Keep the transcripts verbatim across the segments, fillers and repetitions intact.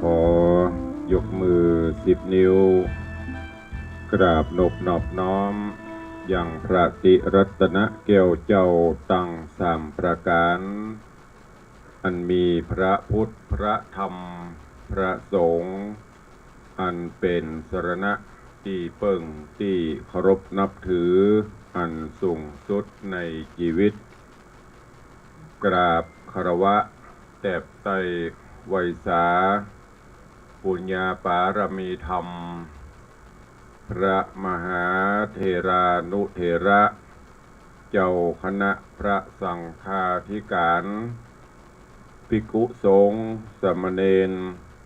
ขอยกมือสิบนิ้ว กราบนบนอบน้อม ยังพระติรัตนแก้วเจ้าตังสามประก๋าน อันมีพระพุทธ พระธรรม พระสงฆ์ อันเป๋นสรณะตี้เปิ้งตี้เคารพนับถือ อันสูงสุดในจีวิต กราบคารวะแตบไต้ไหว้สา ปุญญาปารมีธรรม พระมหาเถรานุเถระ เจ้าคณะพระสังฆาธิการ ภิกขุสงฆ์สามเณร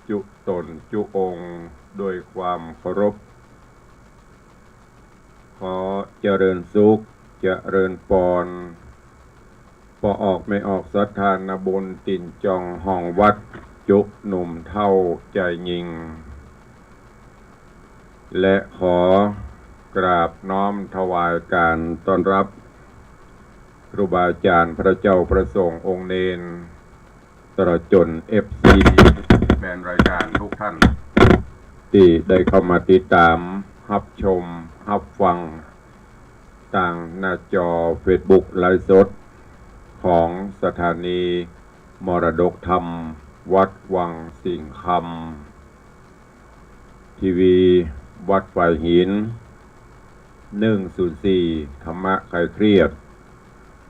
จุ๊ต๋นจุ๊องค์ ด้วยความเคารพ ขอเจริญสุข เจริญปอน ป้อออกแม่ออกศรัทธานาบุญ ตี๋นจองห้องวัด จุ๊หนุ่มเฒ่าจายญิง และขอกราบน้อมถวายก๋านต้อนรับ ครูบาอาจารย์ พระเจ้าพระสงฆ์ องค์เณร ตลอดจ๋น เอฟซี แฟนรายก๋านทุกท่าน ตี้ได้เข้ามาติดต๋าม ฮับชม ฮับฟัง ตางหน้าจอเฟซบุ๊กไลฟ์สด ของสถานีมรดกธรรม วัดวังสิงห์คำ ทีวีวัดฝายหิน หนึ่งศูนย์สี่ ธรรมะคลายเครียด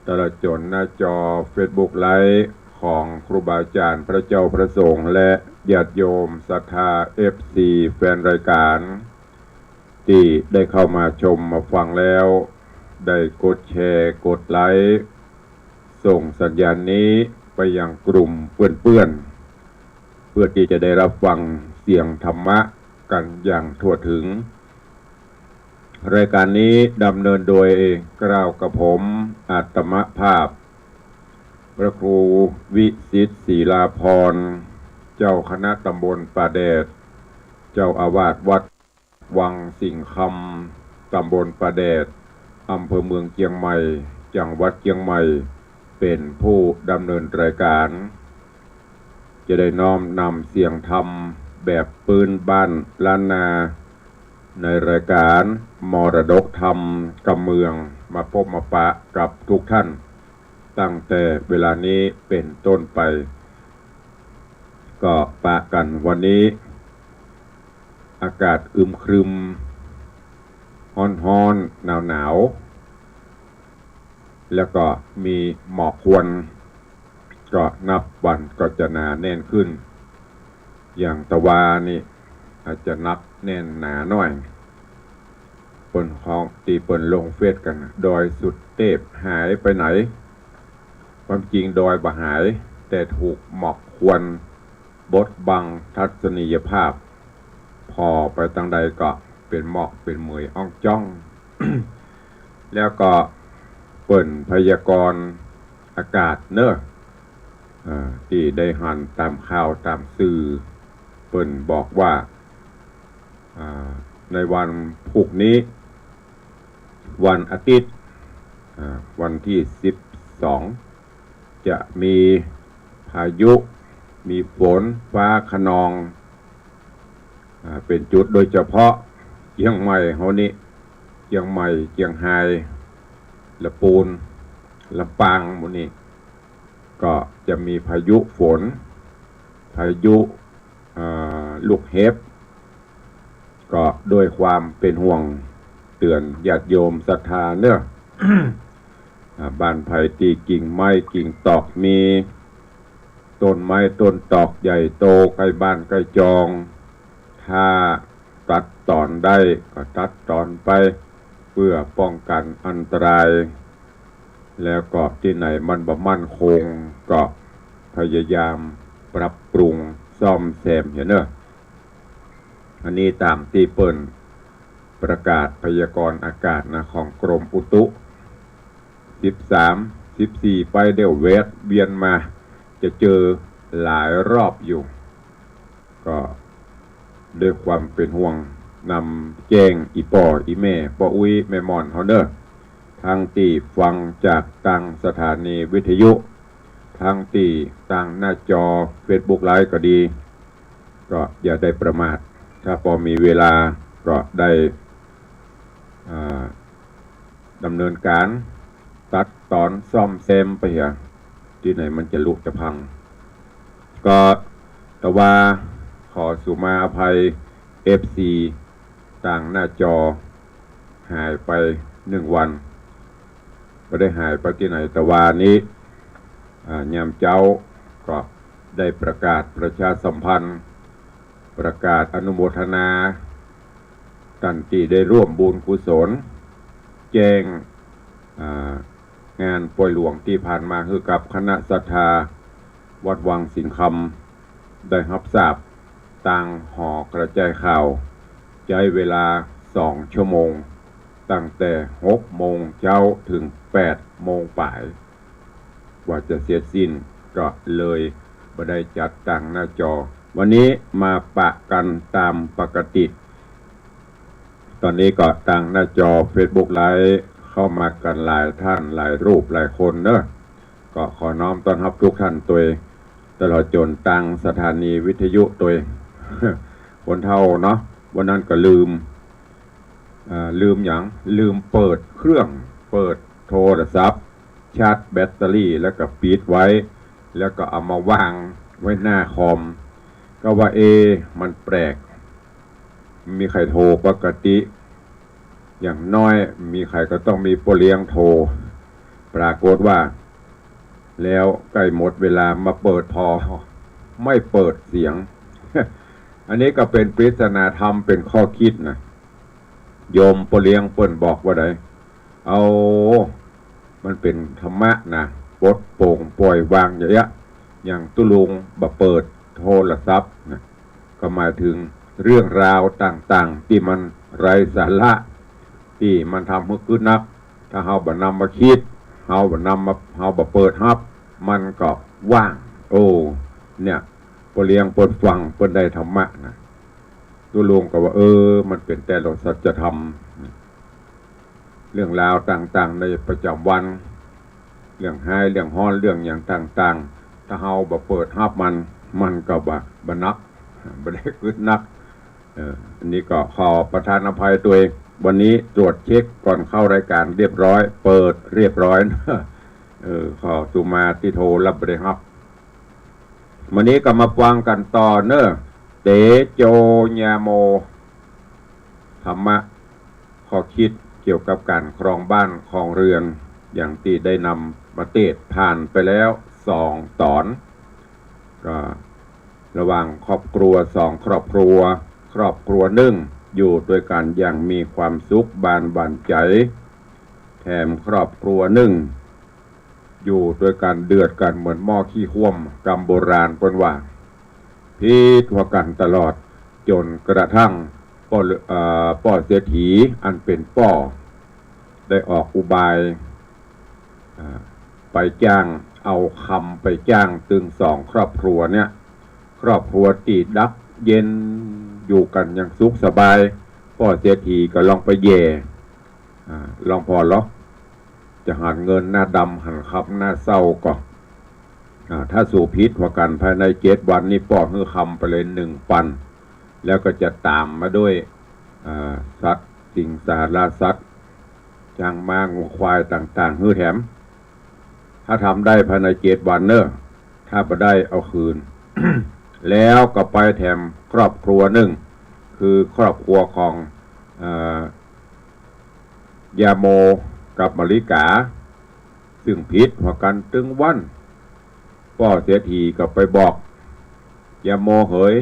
ตลอดจ๋นหน้าจอเฟซบุ๊กไลฟ์ ของครูบาอาจารย์ พระเจ้าพระสงฆ์ และญาติโยมศรัทธา เอฟซี แฟนรายก๋าน ตี้ได้เข้ามาชมมาฟังแล้ว ได้กดแชร์ กดไลก์ ส่งสัญญาณนี้ไปยังกลุ่มเปื้อนๆ เพื่อตี้จะได้รับฟังเสียงธรรมะกั๋นอย่างทั่วถึง รายก๋านนี้ดำเนินโดยเกล้ากระผม อาตมาภาพ พระครูวิสิทธิ์ ศิลาภรณ์ เจ้าคณะตำบลป่าแดด เจ้าอาวาสวัดวังสิงห์คำ ตำบลป่าแดด อำเภอเมืองเจียงใหม่ จังหวัดเจียงใหม่ เป๋นผู้ดำเนินรายก๋าน จะได้น้อมนำเสียงธรรมแบบปื๊นบ้านล้านนา ในรายก๋านมรดกธรรมกำเมือง มาปบมาปะกับทุกท่าน ตั้งแต่เวลานี้เป๋นต้นไป ก็ปะกั๋นวันนี้ อากาศอึมครึม ฮ้อนๆ หนาวๆ แล้วก็มีหมอกควัน ก็นับวันก็จะหนาแน่นขึ้น อย่างตะวานี่อาจจะนับแน่นหนาหน้อย เปิ้นฮ้องตี้เปิ้นลงเฟซกั๋น ดอยสุเทพหายไปไหน ความจริงดอยบ่หาย แต่ถูกหมอกควันบดบังทัศนียภาพ ผ่อไปตางใดก็เป๋นหมอกเป๋นเหมยอ่องจ้อง แล้วก็เปิ้นพยากรณ์อากาศเนอะ เอ่อ ตี้ได้หันต๋ามข่าวต๋ามสื่อ เปิ้นบอกว่า อ่า ในวันพุธนี้ วันอาทิตย์ อ่า วันตี้สิบสอง จะมีพายุ มีฝนฟ้าคะนอง อ่า เป๋นจุดโดยเฉพาะเจียงใหม่เฮานี่ เจียงใหม่ เจียงฮาย ละปูน ลำปางหมู่นี้ ก็จะมีพายุฝน พายุ อ่า ลูกเห็บ ก็ด้วยความเป๋นห่วงเตื๋อนญาติโยมศรัทธาเนอะ อ่า บ้านใผตี้กิ่งไม้กิ่งตอกมี ต้นไม้ต้นตอกใหญ่โตใก้บ้านใก้จอง ถ้าตัดตอนได้ก็ตัดตอนไป เพื่อป้องกั๋นอันตราย แล้วก็ตี้ไหนมันบ่มั่นคง ก็พยายามปรับปรุงซ่อมแซมเหียเนอะ อันนี้ต๋ามตี้เปิ้นประกาศพยากรณ์อากาศนะ ของกรมอุตุ สิบสาม สิบสี่ ไปเดี๋ยวแวะเวียนมา จะเจอหลายรอบอยู่ ก็ด้วยความเป๋นห่วง นำแจ้งอี่ป้ออี่แม่ ป้ออุ๊ยแม่หม่อนเฮาเนอะ ตังตี้ฟังจากตางสถานีวิทยุ ตังตี้ตางหน้าจอเฟซบุ๊กไลฟ์ก็ดี ก็อย่าได้ประมาท ถ้าปอมีเวลาก็ได้ อ่า ดำเนินก๋านตัดต๋อนซ่อมแซมไปเหีย ตี้ไหนมันจะลุจะพัง ก็ตะวาขอสุมาอภัย เอฟซี ตางหน้าจอ หายไปหนึ่งวัน บ่ได้หายไปตี้ไหน ตะวานี้ อ่า ยามเจ๊าก็ได้ประกาศประชาสัมพันธ์ ประกาศอนุโมทนา ต้านตี้ได้ร่วมบุญกุศล แจ้ง อ่า งานป่วยหลวงตี้ผ่านมาหื้อกับคณะศรัทธาวัดวังสิงห์คำ ได้ฮับทราบตางหอกระจายข่าว ใจ๊เวลาสองชั่วโมง ตั้งแต่หกโมงเจ๊าเถิงแปดโมงป๋าย กว่าจะเสร็จสิ้น ก็เลยบ่ได้จัดตางหน้าจอ วันนี้มาปะกั๋นต๋ามปกติ ต๋อนนี้ก็ตางหน้าจอเฟซบุ๊กไลฟ์เข้ามากั๋นหลายต้านหลายรูปหลายคนเนาะ ก็ขอน้อมต้อนฮับกู้ต้านตวย ตลอดจ๋นตางสถานีวิทยุตวย คนเฒ่าเนาะ วันนั้นก็ลืม อ่า ลืมหยัง ลืมเปิดเครื่อง เปิดโทรศัพท์ ชาร์จแบตเตอรี่ แล้วก็ปิดไว้ แล้วก็เอามาวางไว้หน้าคอม ก็ว่า เอ๊ะ มันแปลก มีใผโทรปกติ อย่างน้อยมีใผก็ต้องมีป้อเลี้ยงโทร ปรากฏว่า แล้วใก้หมดเวลามาเปิดผ่อ ไม่เปิดเสียง อันนี้ก็เป๋นปริศนาธรรม เป๋นข้อคิดนะ โยมป้อเลี้ยงเปิ้นบอกว่าใด เอา มันเป๋นธรรมะนะ ปลดโปร่งปล่อยวางอย่างเนี้ย อย่างตุ๊ลุงบ่เปิดโทรศัพท์นะ ก็หมายเถิงเรื่องราวต่างๆ ตี้มันไร้สาระ ตี้มันทำหื้อกึ๊ดนัก ถ้าเฮาบ่นำมาคิด เฮาบ่นำมา เฮาบ่เปิดฮับ มันก็ว่าง โอ้ เนี่ย ป้อเลี้ยงเปิ้นฟัง เปิ้นได้ธรรมะนะ ตุ๊ลุงก็ว่า เออ มันเป๋นแต่ละสัจธรรม เรื่องราวต่างๆ ในประจ๋ำวัน เรื่องฮ้าย เรื่องฮ้อน เรื่องหยังต่างๆ ถ้าเฮาบ่เปิดฮับมัน มันก็บ่ บ่นัก บ่ได้กึ๊ดนัก เออ อันนี้ก็ขอประทานอภัยตวย วันนี้ตรวจเช็คก่อนเข้ารายการเรียบร้อย เปิดเรียบร้อยนะ เออ ขอสุมาตี้โทรแล้วบ่ได้ฮับ วันนี้ก็มาฟังกั๋นต่อเนาะ เตโจญาโม ธรรมะ ข้อคิดเกี่ยวกับก๋านครองบ้านครองเรือน อย่างตี้ได้นำมาเตสน์ผ่านไปแล้วสองต๋อน ก็ระหว่างครอบครัวสองครอบครัว ครอบครัวนึ่งอยู่ตวยกั๋นอย่างมีความสุขบานบานใจ๋ แถมครอบครัวนึ่ง อยู่ตวยกั๋นเดือดกั๋นเหมือนหม้อขี้ฮ่วม กำโบราณเปิ้นว่า ผิดหัวกั๋นตลอด จ๋นกระทั่งป้อ เอ่อ ป้อเศรษฐีอันเป๋นป้อ ได้ออกอุบาย อ่า ไปจ้าง เอาคำไปจ้างตึงสองครอบครัวเนี่ย ครอบครัวตี้ดักเย็นอยู่กั๋นอย่างสุขสบาย ป้อเศรษฐีก็ลองไปแหย่ อ่า ลองผ่อลอ จะหันเงินหน้าดำหันคำหน้าเศร้าก่อ อ่า ถ้าสูผิดหัวกั๋นภายในเจ็ดวันนี่ป้อหื้อคำไปเลยหนึ่งปัน แล้วก็จะต๋ามมาด้วย อ่า สัตว์สิงสาราสัตว์ ช้างม้างัวควายต่างๆ หื้อแถม ถ้าทำได้ภายในเจ็ดวันเนาะ ถ้าบ่ได้เอาคืน แล้วก็ไปแถมครอบครัวนึ่ง คือครอบครัวของ เอ่อ ยาโมกับมะลิกา ซึ่งผิดหัวกั๋นตึงวัน ป้อเศรษฐีก็ไปบอก ยาโมเหย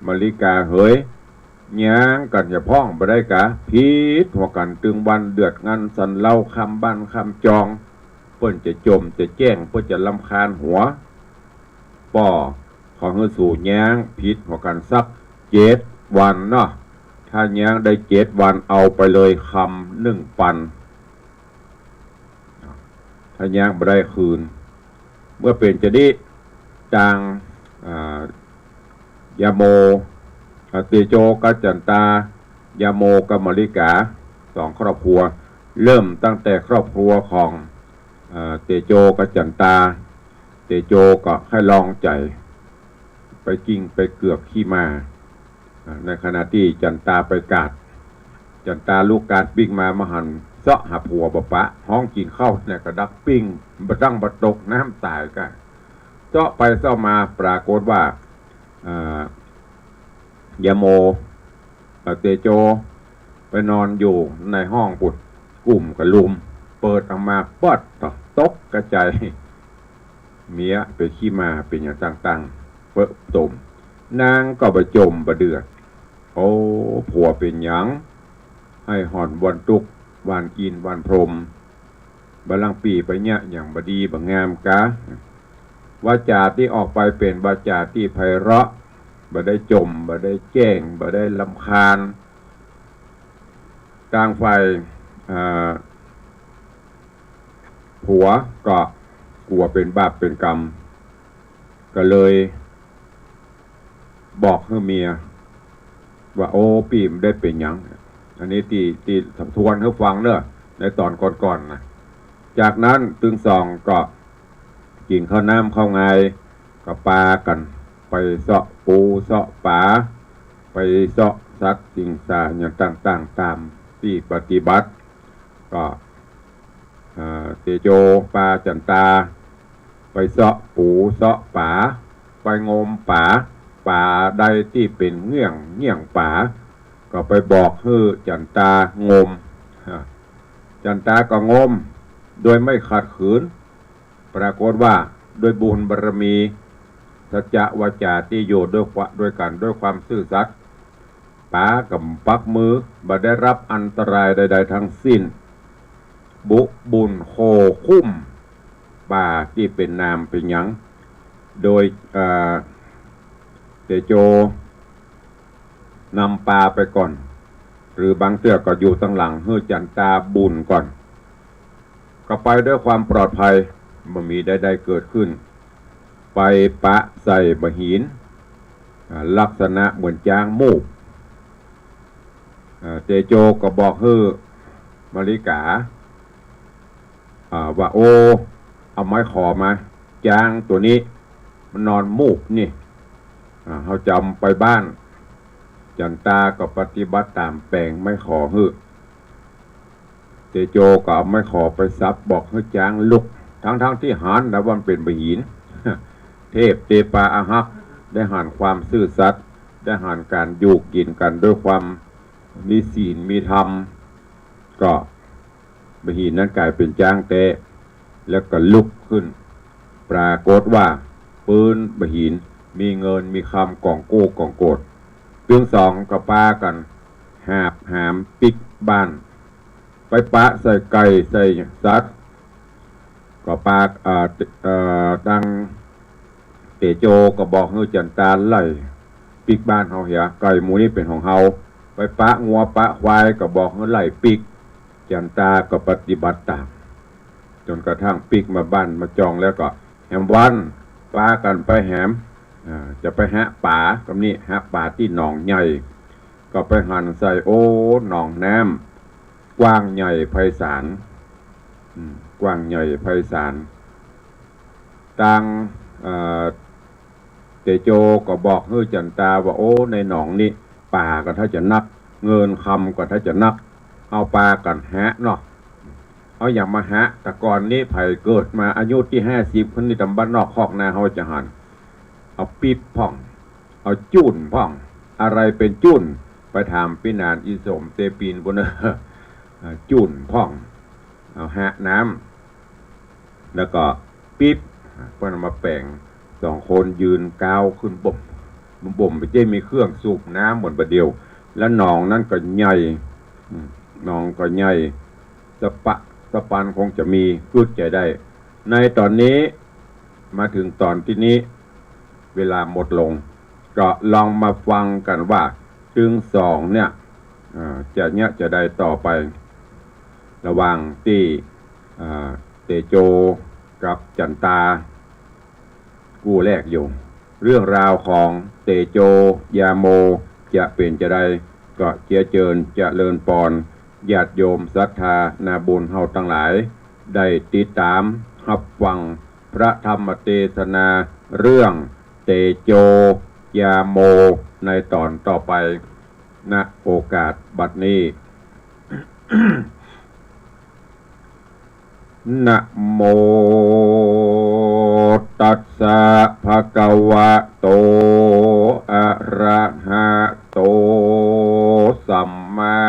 มะลิกาเหย ย้างกั๋นอย่าพ่องบ่ได้กา ผิดหัวกั๋นตึงวัน เดือดงันสันเลา ค่ำบ้านค่ำจอง เปิ้นจะจ่มจะแจ้ง เปิ้นจะรำคาญหัว ป้อขอหื้อสูย้างผิดหัวกั๋นสักเจ็ดวันเนาะ ถ้าย้างได้เจ็ดวันเอาไปเลยคำหนึ่งปัน ถ้าย้างบ่ได้คืน เมื่อเป๋นจานี้ ตาง อ่า ยาโม อ่า เตโจกับจันตา ยาโมกับมะลิกา สองครอบครัว เริ่มตั้งแต่ครอบครัวของ เอ่อ เตโจกับจันตา เตโจก็ใค่ลองใจ๋ ไปกิ้งไปเกือกขี้หม้า ในขณะตี้จั๋นตาไปกาด จั๋นตาลุกกาดปิ๊กมา บ่หันเซาะหาผัวบ่ปะ ฮ้องกิ๋นข้าวเนี่ยก็ดักปิ้ง บ่ตั้งบ่ตกน้ำต๋ายก้า เซาะไปเซาะมาปรากฏว่า อ่า ยาโม เอ่อ เตโจ ไปนอนอยู่ในห้องปุ้น กุ้มกะลุม เปิดออกมา ป๊อด ตกกระจาย เมียไปขี้มาเป๋นหยังต่างๆ เปอะตม นางก็บ่จ่มบ่เดือด โอ้ ผัวเป๋นหยัง ไห้ฮ้อนวันตุ๊ก วันอินทร์วันพรหม บ่ลังปี้ไปเยียะหยังบ่ดีบ่งามกา วาจาตี้ออกไปเป๋นวาจาตี้ไพเราะ บ่ได้จ่ม บ่ได้แจ้ง บ่ได้รำคาญ ต่างฝ่าย เอ่อ ผัวก็กั๋วเป๋นบาปเป๋นกรรม ก็เลยบอกหื้อเมียว่า โอ้ ปี้บ่ได้เป๋นหยัง อันนี้ตี้ ตี้ทบทวนหื้อฟังเน่อ ในต๋อนก่อนๆ นะ จากนั้นตึงสองก็กิ๋นข้าวน้ำข้าวงาย ก็ปากั๋นไปเซาะปูเซาะป๋า ไปเซาะสัตว์สิงสาหยังต่างๆ ต๋ามตี้ปฏิบัติ ก็ เอ่อ เตโจปาจั๋นตา ไปเซาะปูเซาะป๋า ไปงมป๋า ป๋าใดตี้เป๋นเงี้ยง เงี้ยงป๋า ก็ไปบอกหื้อจั๋นตางม อ่า จั๋นตาก็งม โดยไม่ขัดขืน ปรากฏว่าด้วยบุญบารมี สัจจะวาจาตี้อยู่ด้วยควะ ด้วยกั๋นด้วยความซื่อสัตย์ ป๋าก็ปักมือ บ่ได้รับอันตรายใดๆ ทั้งสิ้น บุบุญโคคุ้มป๋าตี้เป๋นนามเป๋นหยัง โดย เอ่อ เตโจ นำปาไปก่อน หรือบางเตื้อก็อยู่ตังหลัง หื้อจั๋นตาบุญก่อน ก็ไปด้วยความปลอดภัย บ่มีใดๆ เกิดขึ้น ไปปะใส่บ่าหิน อ่า ลักษณะเหมือนจ๊างมูก อ่า เตโจก็บอกหื้อมาริกา อ่า ว่า โอ้ เอาไม้ขอมา จ๊างตั๋วนี้มันนอนมูกนี่ อ่า เฮาจ๋ำไปบ้าน จั๋นตาก็ปฏิบัติต๋ามแป๋งไม้ขอหื้อ เตโจก็เอาไม้ขอไปสับบอกหื้อจ๊างลุก ทั้งๆ ตี้หันนะว่ามันเป๋นบ่าหิน เทพเตปาอาฮัก ได้หันความซื่อสัตย์ ได้หันก๋านอยู่กิ๋นกั๋นด้วยความมีศีลมีธรรม ก็ บ่าหินนั้นก๋ายเป๋นจ๊างแต๊ แล้วก็ลุกขึ้น ปรากฏว่าปื๊นบ่าหินมีเงินมีคำก๋องกู้ก๋องโกด ตึงสองก็ปากั๋นหาบหามปิ๊กบ้าน ไปปะใส่ไก่ใส่สัตว์ ก็ปา เอ่อ เอ่อ ตัง เตโจก็บอกหื้อจั๋นตาไล่ปิ๊กบ้านเฮาเหีย ไก่หมู่นี้เป๋นของเฮา ไปปะงัวปะควายก็บอกหื้อไล่ปิ๊ก จั๋นตาก็ปฏิบัติต๋าม จ๋นกระทั่งปิ๊กมาบ้านมาจองแล้วก็แหมวันปากั๋นไปแหม อ่า จะไปหาป๋า กำนี้หาป๋าตี้หนองใหญ่ ก็ไปหันใส่ โอ้ หนองน้ำกว้างใหญ่ไพศาล อืม กว้างใหญ่ไพศาล ตัง เอ่อ เตโจก็บอกหื้อจั๋นตาว่า โอ้ ในหนองนี้ป๋าก็ถ้าจะนัก เงินคำก็ถ้าจะนัก เฮาปากั๋นหาเนาะ เฮาอย่ามาหา แต่ก่อนนี้ใผเกิดมาอายุตี้ห้าสิบขึ้นนี่ ต๋ามบ้านนอกคอกนาเฮาจะหัน เอาปิ๊บพ่อง เอาจุ่นพ่อง อะไรเป๋นจุ่น ไปถามปี้หนานอีสมเตปินปู้นเน่อ อ่า จุ่นพ่อง เอาหาน้ำ แล้วก็ปิ๊บ เปิ้นเอามาแป๋ง สองคนยืนก้าวขึ้นบ่ม บ่มบ่ใจ้มีเครื่องสูบน้ำเหมือนบ่าเดี่ยว แล้วหนองนั้นก็ใหญ่ อืม หนองก็ใหญ่ สะปะสะปานคงจะมี กึ๊ดใจ๋ได้ ในต๋อนนี้ มาเถิงต๋อนตี้นี้ เวลาหมดลง ก็ลองมาฟังกั๋นว่า ตึงสองเนี่ย เอ่อ จะเยียะจาใดต่อไป ระหว่างตี้ เอ่อ เตโจกับจั๋นตา กู้แลกอยู่ เรื่องราวของเตโจ ยาโม จะเป๋นจาใด ก็เจียเจิญเจริญปอน ญาติโยมศรัทธานาบุญเฮาตังหลาย ได้ติดต๋ามฮับฟังพระธรรมเตสนาเรื่องเตโจ ยาโม ในต๋อนต่อไป ณ โอกาสบัดนี้ นะโม ตัสสะ ภะคะวะโต อะระหะโต สัมมา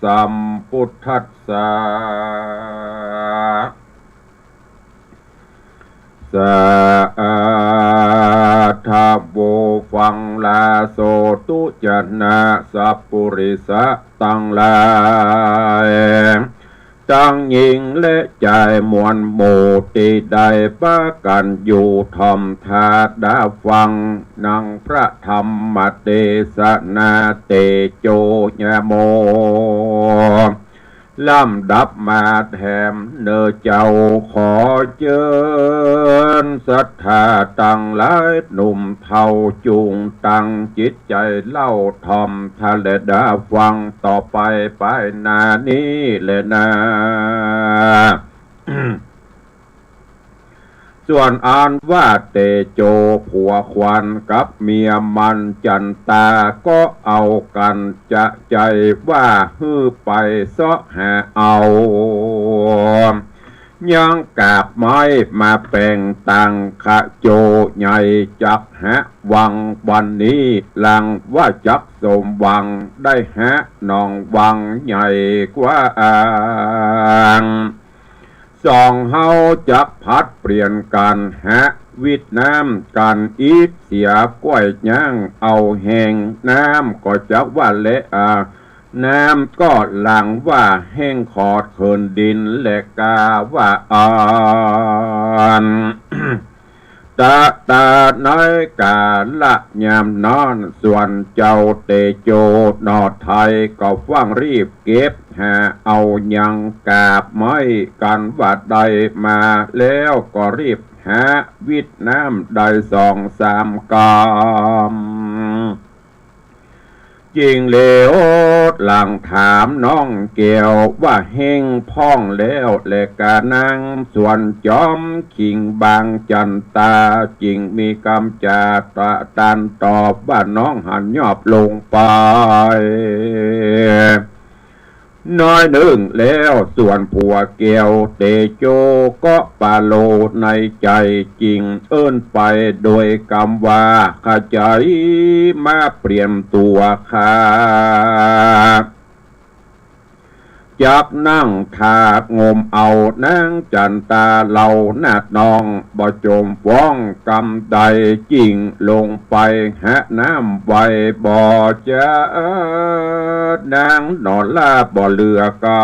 สัมพุทธัสสะ สาธะโว ฟังลาโสตุ จะนะสัปปุริสะตังหลาย ตังญิงและจายมวลหมู่ ตี้ได้ปากั๋นอยู่ถ่อมต๋าดาฟัง นังพระธรรมเตสนา เตโจยะโม ลำดับมาแถมเน่อเจ้า ขอเจิญศรัทธาตังหลาย หนุ่มเฒ่าจุ่งตั้งจิตใจ๋เล่าถ่อมต๋าและดาฟังต่อไป ไปหน้านี้แลนา ส่วนอันว่าเตโจผัวขวัญกับเมียมันจันตา ก็เอากั๋นจะใจ๋ว่าหื้อไปเซาะหาเอา ยังกาบไม้มาแป๋งตังขะโจใหญ่ จักหาวังวันนี้ หลังว่าจักสมหวัง ได้หาหนองวังใหญ่กว้าง สองเฮาจักผลัดเปลี่ยนกั๋นหาวิดน้ำกั๋น อิดเสียก้อยย่างเอาแฮง น้ำก็จักว่าแลอา น้ำก็หลังว่าแห้งขอดเขินดิน และกาว่าอัน ตะตาในกาละยามนั้น ส่วนเจ้าเตโจหน่อไทยก็ฟั่งรีบเก็บหาเอายังกาบไม้กั๋นว่าได้มาแล้ว ก็รีบหาวิดน้ำได้สองสามกำ จิ่งเหลียวหลังถามน้องแก้วว่าแห้งพ่องแล้ว และกานังส่วนจอมขิงบางจันตา จิ่งมีกำจาตะตันตอบว่า น้องหันยอบลงไป น้อยนึ่งแล้ว ส่วนผัวแก้วเตโจก็ปะโลในใจ๋ จิ่งเอิ้นไปโดยกำว่า ขะใจ๋มาเปรียมตั๋วข้า จักนั่งถ่างมเอานางจันตาเล่านาดน้อง บ่จมฟ้องกำใด จิ่งลงไปหาน้ำไว บ่จานางหนอลาบ่เหลือกำ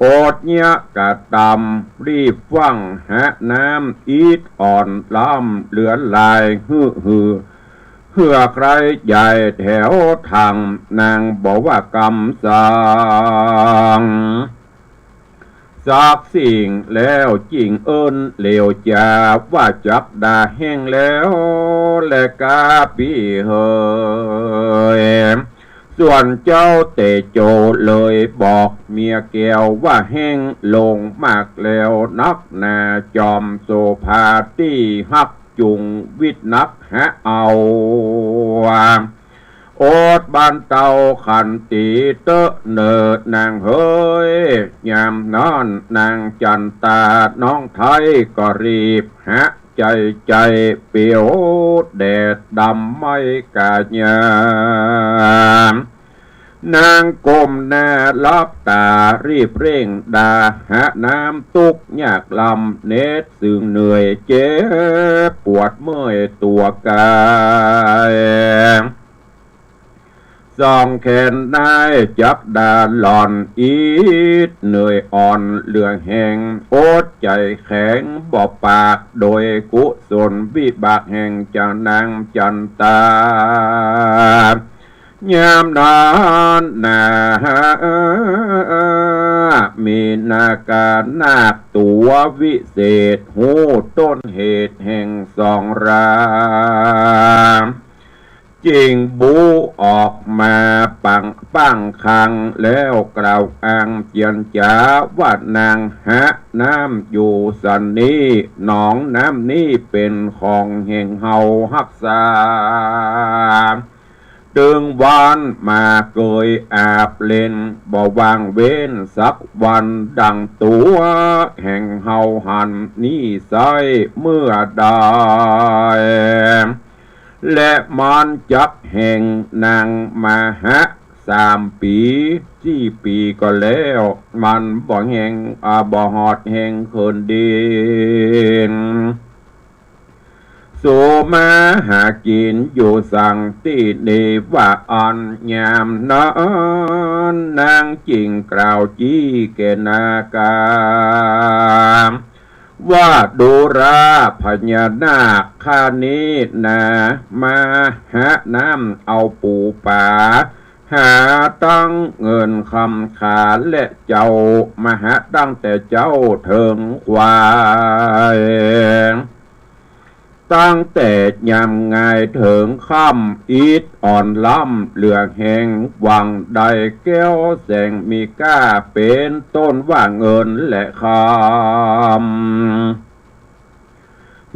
อดเยียะกะตำ รีบฟั่งหาน้ำอิดอ่อนล้ำ เหลือหลายหื้อหือ เหือใคร่ใหญ่แถวทาง นางบ่ว่ากำสังสักสิ่ง แล้วจิ่งเอิ้นเหลียวจาว่า จักดาแห้งแล้ว และกาปี้เหย ส่วนเจ้าเตโจเลยบอกเมียแก้วว่า แห้งลงมากแล้วนักหนา จอมโสภาตี้ฮักจุ่งวิดนักหาเอา อดบรรเตาขันตีเต๊อะเน่อนางเหย ยามนั้นนางจันตาน้องไทยก็รีบหา ใจ๋ใจ๋เปียวแดดดำไหม้กายาม นางก้มหน้าหลับต๋ารีบเร่งดาหาน้ำ ตุ๊กข์ยากลำเหน็ดเสียเหนื่อย เจ็บปวดเมื่อยตั๋วกาย สองแขนได้จักดาหล่อน อิดเหนื่อยอ่อนเหลือแฮง อดใจ๋แข็งบ่ปาก โดยกุศลวิบากแห่งจานางจันตา ยามนั้นนา มีนาคานาคตั๋ววิเศษ ฮู้ต้นเหตุแห่งสองรา จึงบู๋ออกมาปังป้างคาง แล้วกล่าวอ้างเจียรจ๋าว่า นางหะน้ำอยู่สันนี้ หนองน้ำนี้เป๋นของแห่งเฮาฮักษา ตึงวานมาเกยอาบเล่น บ่ว่างเว้นสักวัน ดังตั๋วแห่งเฮาหันนี้ไส้เมื่อใด และมันจักแห่งนางมหะ สามปี๋ สี่ปี๋ก็แล้ว มันบ่แห่ง อ่า บ่ฮอดแห่งเคินดิน สูมาหากิ๋นอยู่สังตี้นี้ว่าอั้น ยามนั้นนางจึงกล่าวจี้แก่นาคา ว่าดูราพญานาคข้านี้นา มหะน้ำเอาปู๋ป๋า หาตั้งเงินคำขาและเจ้า มหะตั้งแต่เจ๊าเถิงควาย ตั้งแต่ยามงายเถิงค่ำ อิดอ่อนล้ำเหลือแฮง หวังได้แก้วแสงมีก้า เป๋นต้นว่าเงินและคำ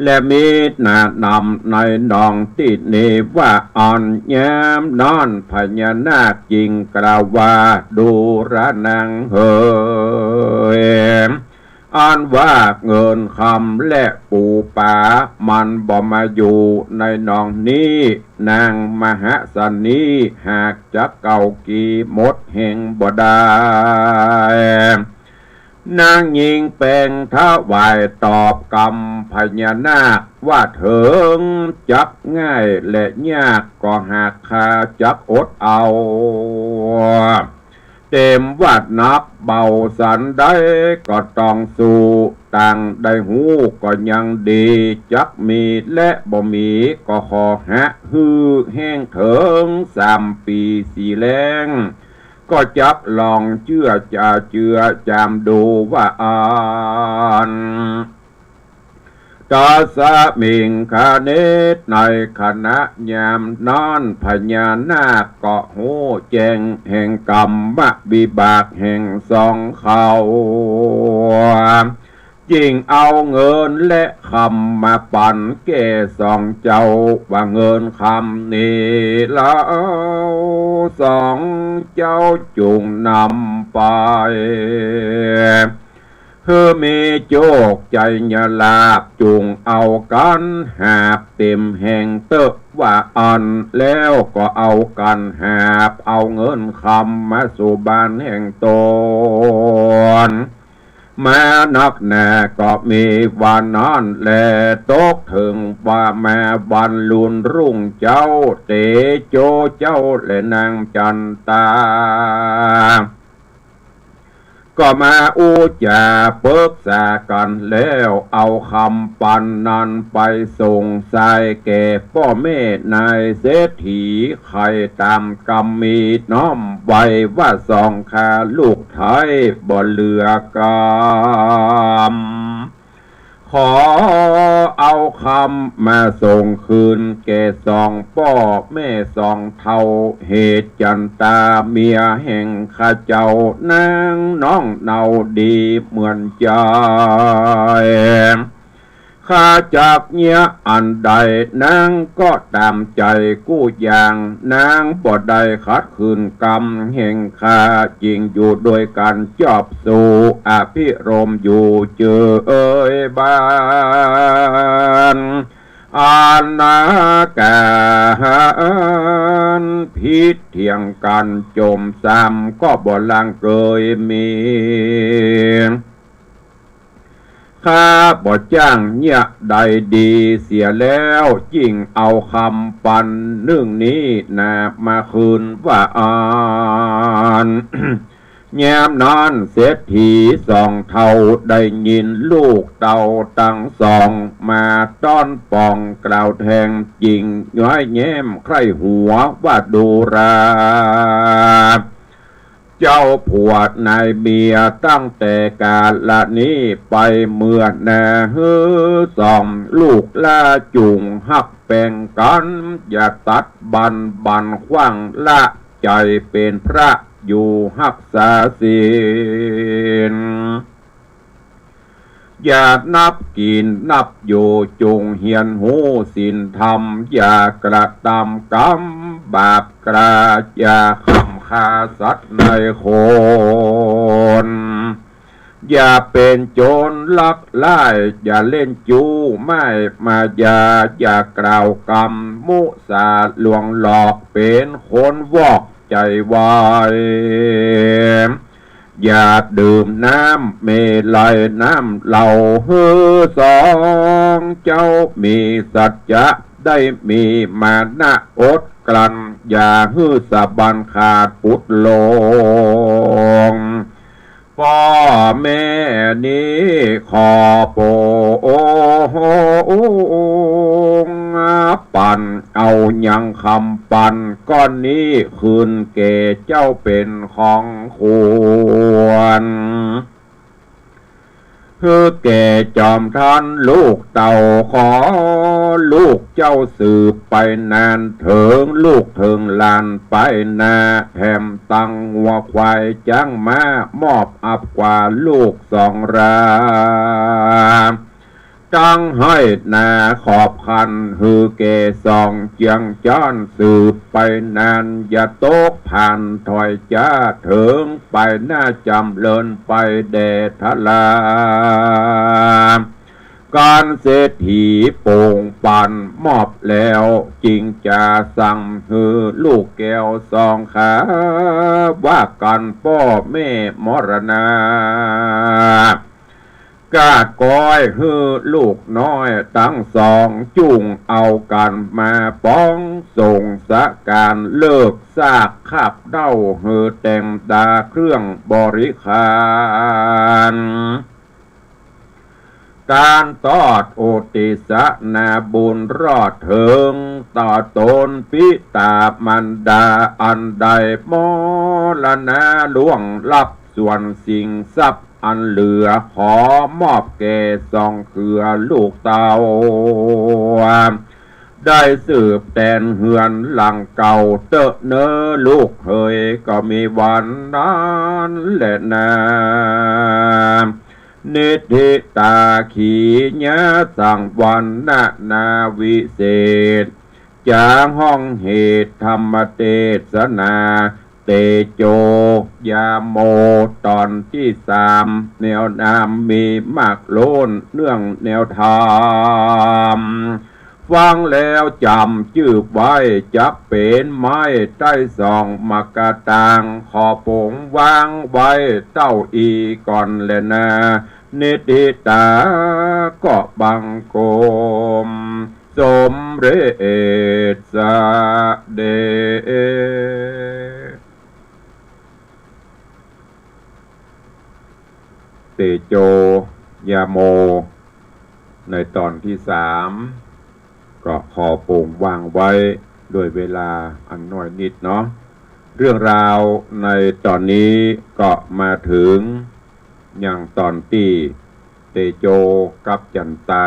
และมีหนานำในหนองตี้นี้ว่าอั้น ยามนั้นพญานาคจึงกล่าวว่า ดูรานางเหย อันว่าเงินคำและปู๋ป๋า มันบ่มาอยู่ในหนองนี้ นางมหะสันนี้หากจักเก่ากี่หมดแห่งบ่ได้ นางญิงแปลงถวายตอบกำพญานาคว่า เถิงจักง่ายและยากก็หากข้าจักอดเอา เต๋มว่าหนักเบาสันใดก็ต้องสู้ ต่างได้ฮู้ก็ยังดี จักมีและบ่มีก็ขอหะหื้อแห้งเถิงสามปี๋สี่แล้ง ก็จักลองเจื้อจาเจื้อจามดูว่าอั้น ตัสมิงคเน ในขณะยามนั้นพญานาคก็ฮู้แจ้งแห่งกรรมวิบากแห่งสองเขา จึงเอาเงินและคำมาปันแก่สองเจ้า ว่าเงินคำนี้เล่าสองเจ้าจุ่งนำไป หื้อมีโจคชัยลาภ จุ่งเอากั๋นหาบเต๋มแห่งเต๊อะว่าอั้น แล้วก็เอากั๋นหาบเอาเงินคำมาสู่บ้านแห่งต๋น มานักหนาก็มีวันนั้นแล ตกเถิงว่าแม่วันลุนรุ่งเจ๊า เตโจเจ้าและนางจันตา ก็มาอู้จ๋าปึกษากั๋นแล้ว เอากำปันนั้นไปส่งสายแก่ป้อแม่นายเศรษฐี ใค่ต๋ามกำมีน้อมไว้ว่า สองข้าลูกไท้บ่เหลือกำ ขอเอากำมาส่งคืนแก่สองป้อแม่สองเฒ่า เหตุจันตาเมียแห่งข้าเจ้า นางน้องเนาดีเหมือนใจ๋ ข้าจักเยียะอันใด นางก็ต๋ามใจ๋กู้อย่าง นางบ่ได้ขัดขืนกำแห่งข้า จึงอยู่โดยกั๋นจอบสู่ อภิรมย์อยู่เจอเอยบ้าน อาณาก๋าร ผิดเถียงกั๋นจมซ้ำ ก็บ่ลางเกยมี ข้าบ่จ้างเยียะใดดีเสียแล้ว จึงเอากำปันนึ่งนี้นามาคืนว่าอั้น ยามนั้นเศรษฐีสองเฒ่าได้ยินลูกเต้าตังสองมาต้อนปองกล่าวแทง จึงย้อยแย้มใคร่หัวว่า ดูรา เจ้าผัวนายเมียตั้งแต่กาลนี้ไปเมือนา หื้อสองลูกหล้าจุ่งฮักแป๋งกั๋น อย่าตัดบั้น บั้นขว้าง ละใจ๋เป๋นพระอยู่ฮักษาศีล อย่านับกิ๋นนับอยู่ จุ่งเฮียนฮู้ศีลธรรม อย่ากระตำกรรมบาปกล้า อย่าฆ่ำฆ่าสัตว์ในคน อย่าเป๋นโจรลักไล้ อย่าเล่นจู้ไม้มายา อย่ากล่าวกำมุสาลวงหลอก เป๋นคนวอกใจ๋ไว อย่าดื่มน้ำเมรัยน้ำเหล้า หื้อสองเจ้ามีสัจจะ ได้มีมานะอดกลั้น อย่าหื้อสะบั้นขาดปุดลง ป้อแม่นี้ขอโปงปัน เอายังคำปันก้อนนี้คืนแก่เจ้าเป๋นของควร หื้อแก่จอมท่านลูกเต้า ขอลูกเจ้าสืบไปนาน เถิงลูกเถิงหลานไปนา แถมตังงัวควายจ๊างม้า มอบอับกว่าลูกสองรา ตังไฮ่นาขอบคัน หื้อแก่สองเจียงจ๊านสืบไปนาน อย่าตกผ่านถอยจ๊า เถิงไปหน้าจ๋ำเริญไปแด่ทรา ก๋านเศรษฐีโป่งปันมอบแล้ว จึงจะสั่งหื้อลูกแก้วสองขา ว่ากั๋นป้อแม่มรณา กาดก้อยหื้อลูกน้อยตังสอง จุ่งเอากั๋นมาป๋อง ส่งสการเลิกซากคาบเด้า หื้อแต่งต๋าเครื่องบริขาร ก๋านตอดอุทิศนาบุญรอดเถิง ต่อต๋นปิต๋ามารดาอันได้มรณาล่วงลับ ส่วนสิ่งทรัพย์อันเหลือ ขอมอบแก่สองเครือลูกเต้า ได้สืบแตนเฮือนหลังเก่าเต๊อะเน่อลูกเหย ก็มีวันนั้นแหละนา นิทธิตาขีญาสังวรรณนาวิเศษ จ๋าห้องเหตุธรรมเตสนา เตโจยาโม ต๋อนตี้สาม แนวนามมีมากล้น เนื่องแนวธรรม ฟังแล้วจ๋ำจื้อไว้ จักเป๋นไม้ใต้สองมะกะตาง ขอโป๋งวางไว้เต้าอี้ก่อนแลนา นิทธิตาก็บังคม สมเร็จเสด็จ เตโจยาโม ในต๋อนตี้สาม ก็ขอโป๋งวางไว้ด้วยเวลาอันน้อยนิดเนาะ เรื่องราวในต๋อนนี้ก็มาเถิงยังต๋อนตี้เตโจกับจั๋นตา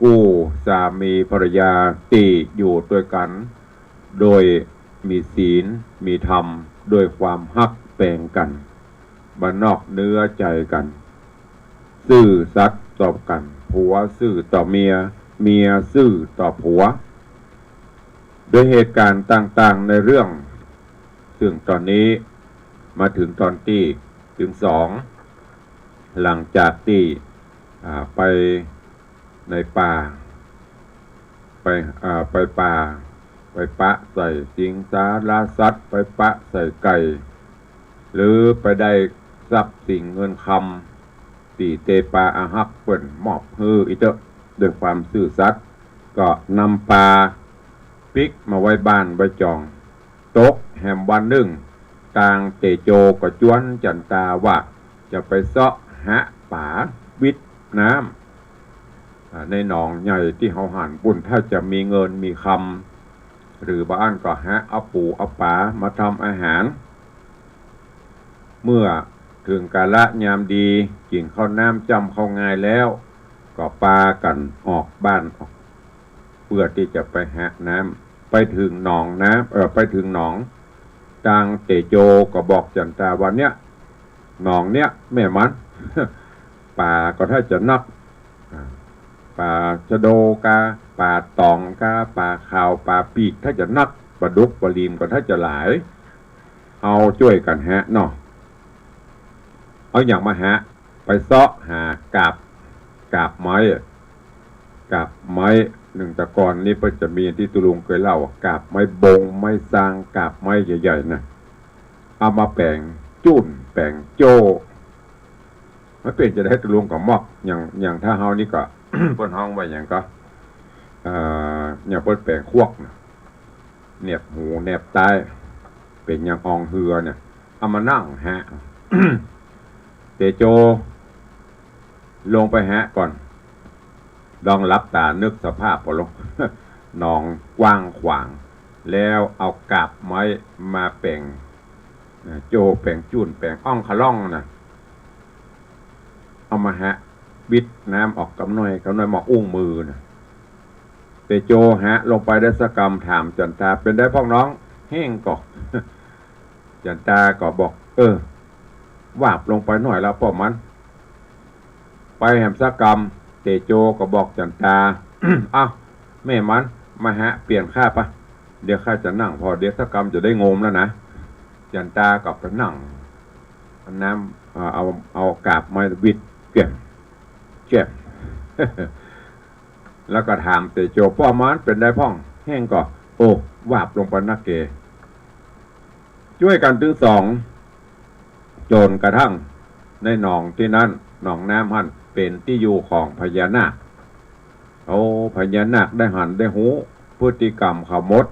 กู้สามีภรรยาตี้อยู่ตวยกั๋น โดยมีศีล มีธรรม ด้วยความฮักแปงกั๋น บ่นอกเนื้อใจ๋กั๋น ซื่อสัตย์ต่อกั๋น ผัวซื่อต่อเมีย เมียซื่อต่อผัว ด้วยเหตุก๋ารณ์ต่างๆ ในเรื่อง ซึ่งต๋อนนี้มาเถิงต๋อนตี้เถิงสอง หลังจากตี้ อ่า ไปในป่า ไป อ่า ไปป่า ไปปะใส่สิงสารสัตว์ ไปปะใส่ไก่ หรือไปได้ทรัพย์สินเงินคำ ตี้เตปาอาฮักเปิ้นมอบหื้ออี้เต๊อะ ด้วยความซื่อสัตย์ ก็นำปาปิ๊กมาไว้บ้านไว้จ่อง ตกแหมวันนึ่ง ตางเตโจก็จวนจั๋นตาว่า จะไปเซาะหาป๋าวิทน้ำ อ่า ในหนองใหญ่ตี้เฮาหันปู้น ถ้าจะมีเงินมีคำ หรือบ่อั้นก็หาเอาปู๋เอาป๋ามาทำอาหาร เมื่อเถิงกาละยามดี กิ๋นข้าวน้ำจ้ำข้าวงายแล้ว ก็ปากั๋นออกบ้านออก เปื้อตี้จะไปหาน้ำ ไปเถิงหนองน้ำ เอ่อ ไปเถิงหนอง ตางเตโจก็บอกจั๋นตาว่า เนี่ย หนองเนี่ยแม่มัน ป๋าก็ถ้าจะนัก อ่า ป๋าชะโดกา ป๋าต๋องกา ป๋าขาว ป๋าปีกถ้าจะนัก ป๋าดุกป๋าหลีมก็ถ้าจะหลาย เฮาจ้วยกั๋นหาเนาะ เอาหยังมาหา ไปเซาะหากาบ กาบไม้อะ กาบไม้ นึ่งแต่ก่อนนี้เปิ้นจะมีตี้ตุ๊ลุงเกยเล่าอะ กาบไม้บง ไม้ซาง กาบไม้ใหญ่ๆ น่ะ เอามาแป๋งจุ่น แป๋งโจ้ มันเป๋นจะใดตุ๊ลุงก็มอก อย่าง อย่างถ้าเฮานี่ก็ เปิ้นฮ้องว่าหยังก็ เอ่อ อย่างเปิ้นแป๋งควักน่ะ แนบหูแนบต๋า เป๋นอย่างอองเฮือเนี่ย เอามานั่งหา เตโจ ลงไปหาก่อน ลองหลับต๋านึกสภาพเอาลง หนองกว้างขวาง แล้วเอากาบไม้มาแป๋ง อ่า โจ้แป๋งจุ่น แป๋งอ่องขะล่องน่ะ เอามาหา บิดน้ำออกกำน้อย กำน้อยหมอกอุ้งมือน่ะ เตโจหาลงไปได้สักกำ ถามจั๋นตา เป๋นใดพ่องน้อง แห้งก่อ จั๋นตาก็บอก เออ วาบลงไปหน้อยแล้วป้อมัน ไปแหมสักกำ เตโจก็บอกจั๋นตา เอ้า แม่มัน มาหาเปลี่ยนข้าปะ เดี๋ยวข้าจะนั่งผ่อ เดี๋ยวสักกำจะได้งมแล้วนะ จั๋นตาก็ไปนั่ง เอาน้ำ เอา เอา เอากาบไม้วิด เกวียง แจ่ม แล้วก็ถามเตโจ ป้อมันเป๋นใดพ่อง แห้งก่อ โอ้ วาบลงไปนักเก จ้วยกั๋นตึงสอง จ๋นกระทั่งในหนองตี้นั้น หนองน้ำหั้นเป๋นตี้อยู่ของพญานาค โอ้ พญานาคได้หันได้ฮู้พฤติกรรมเขาหมด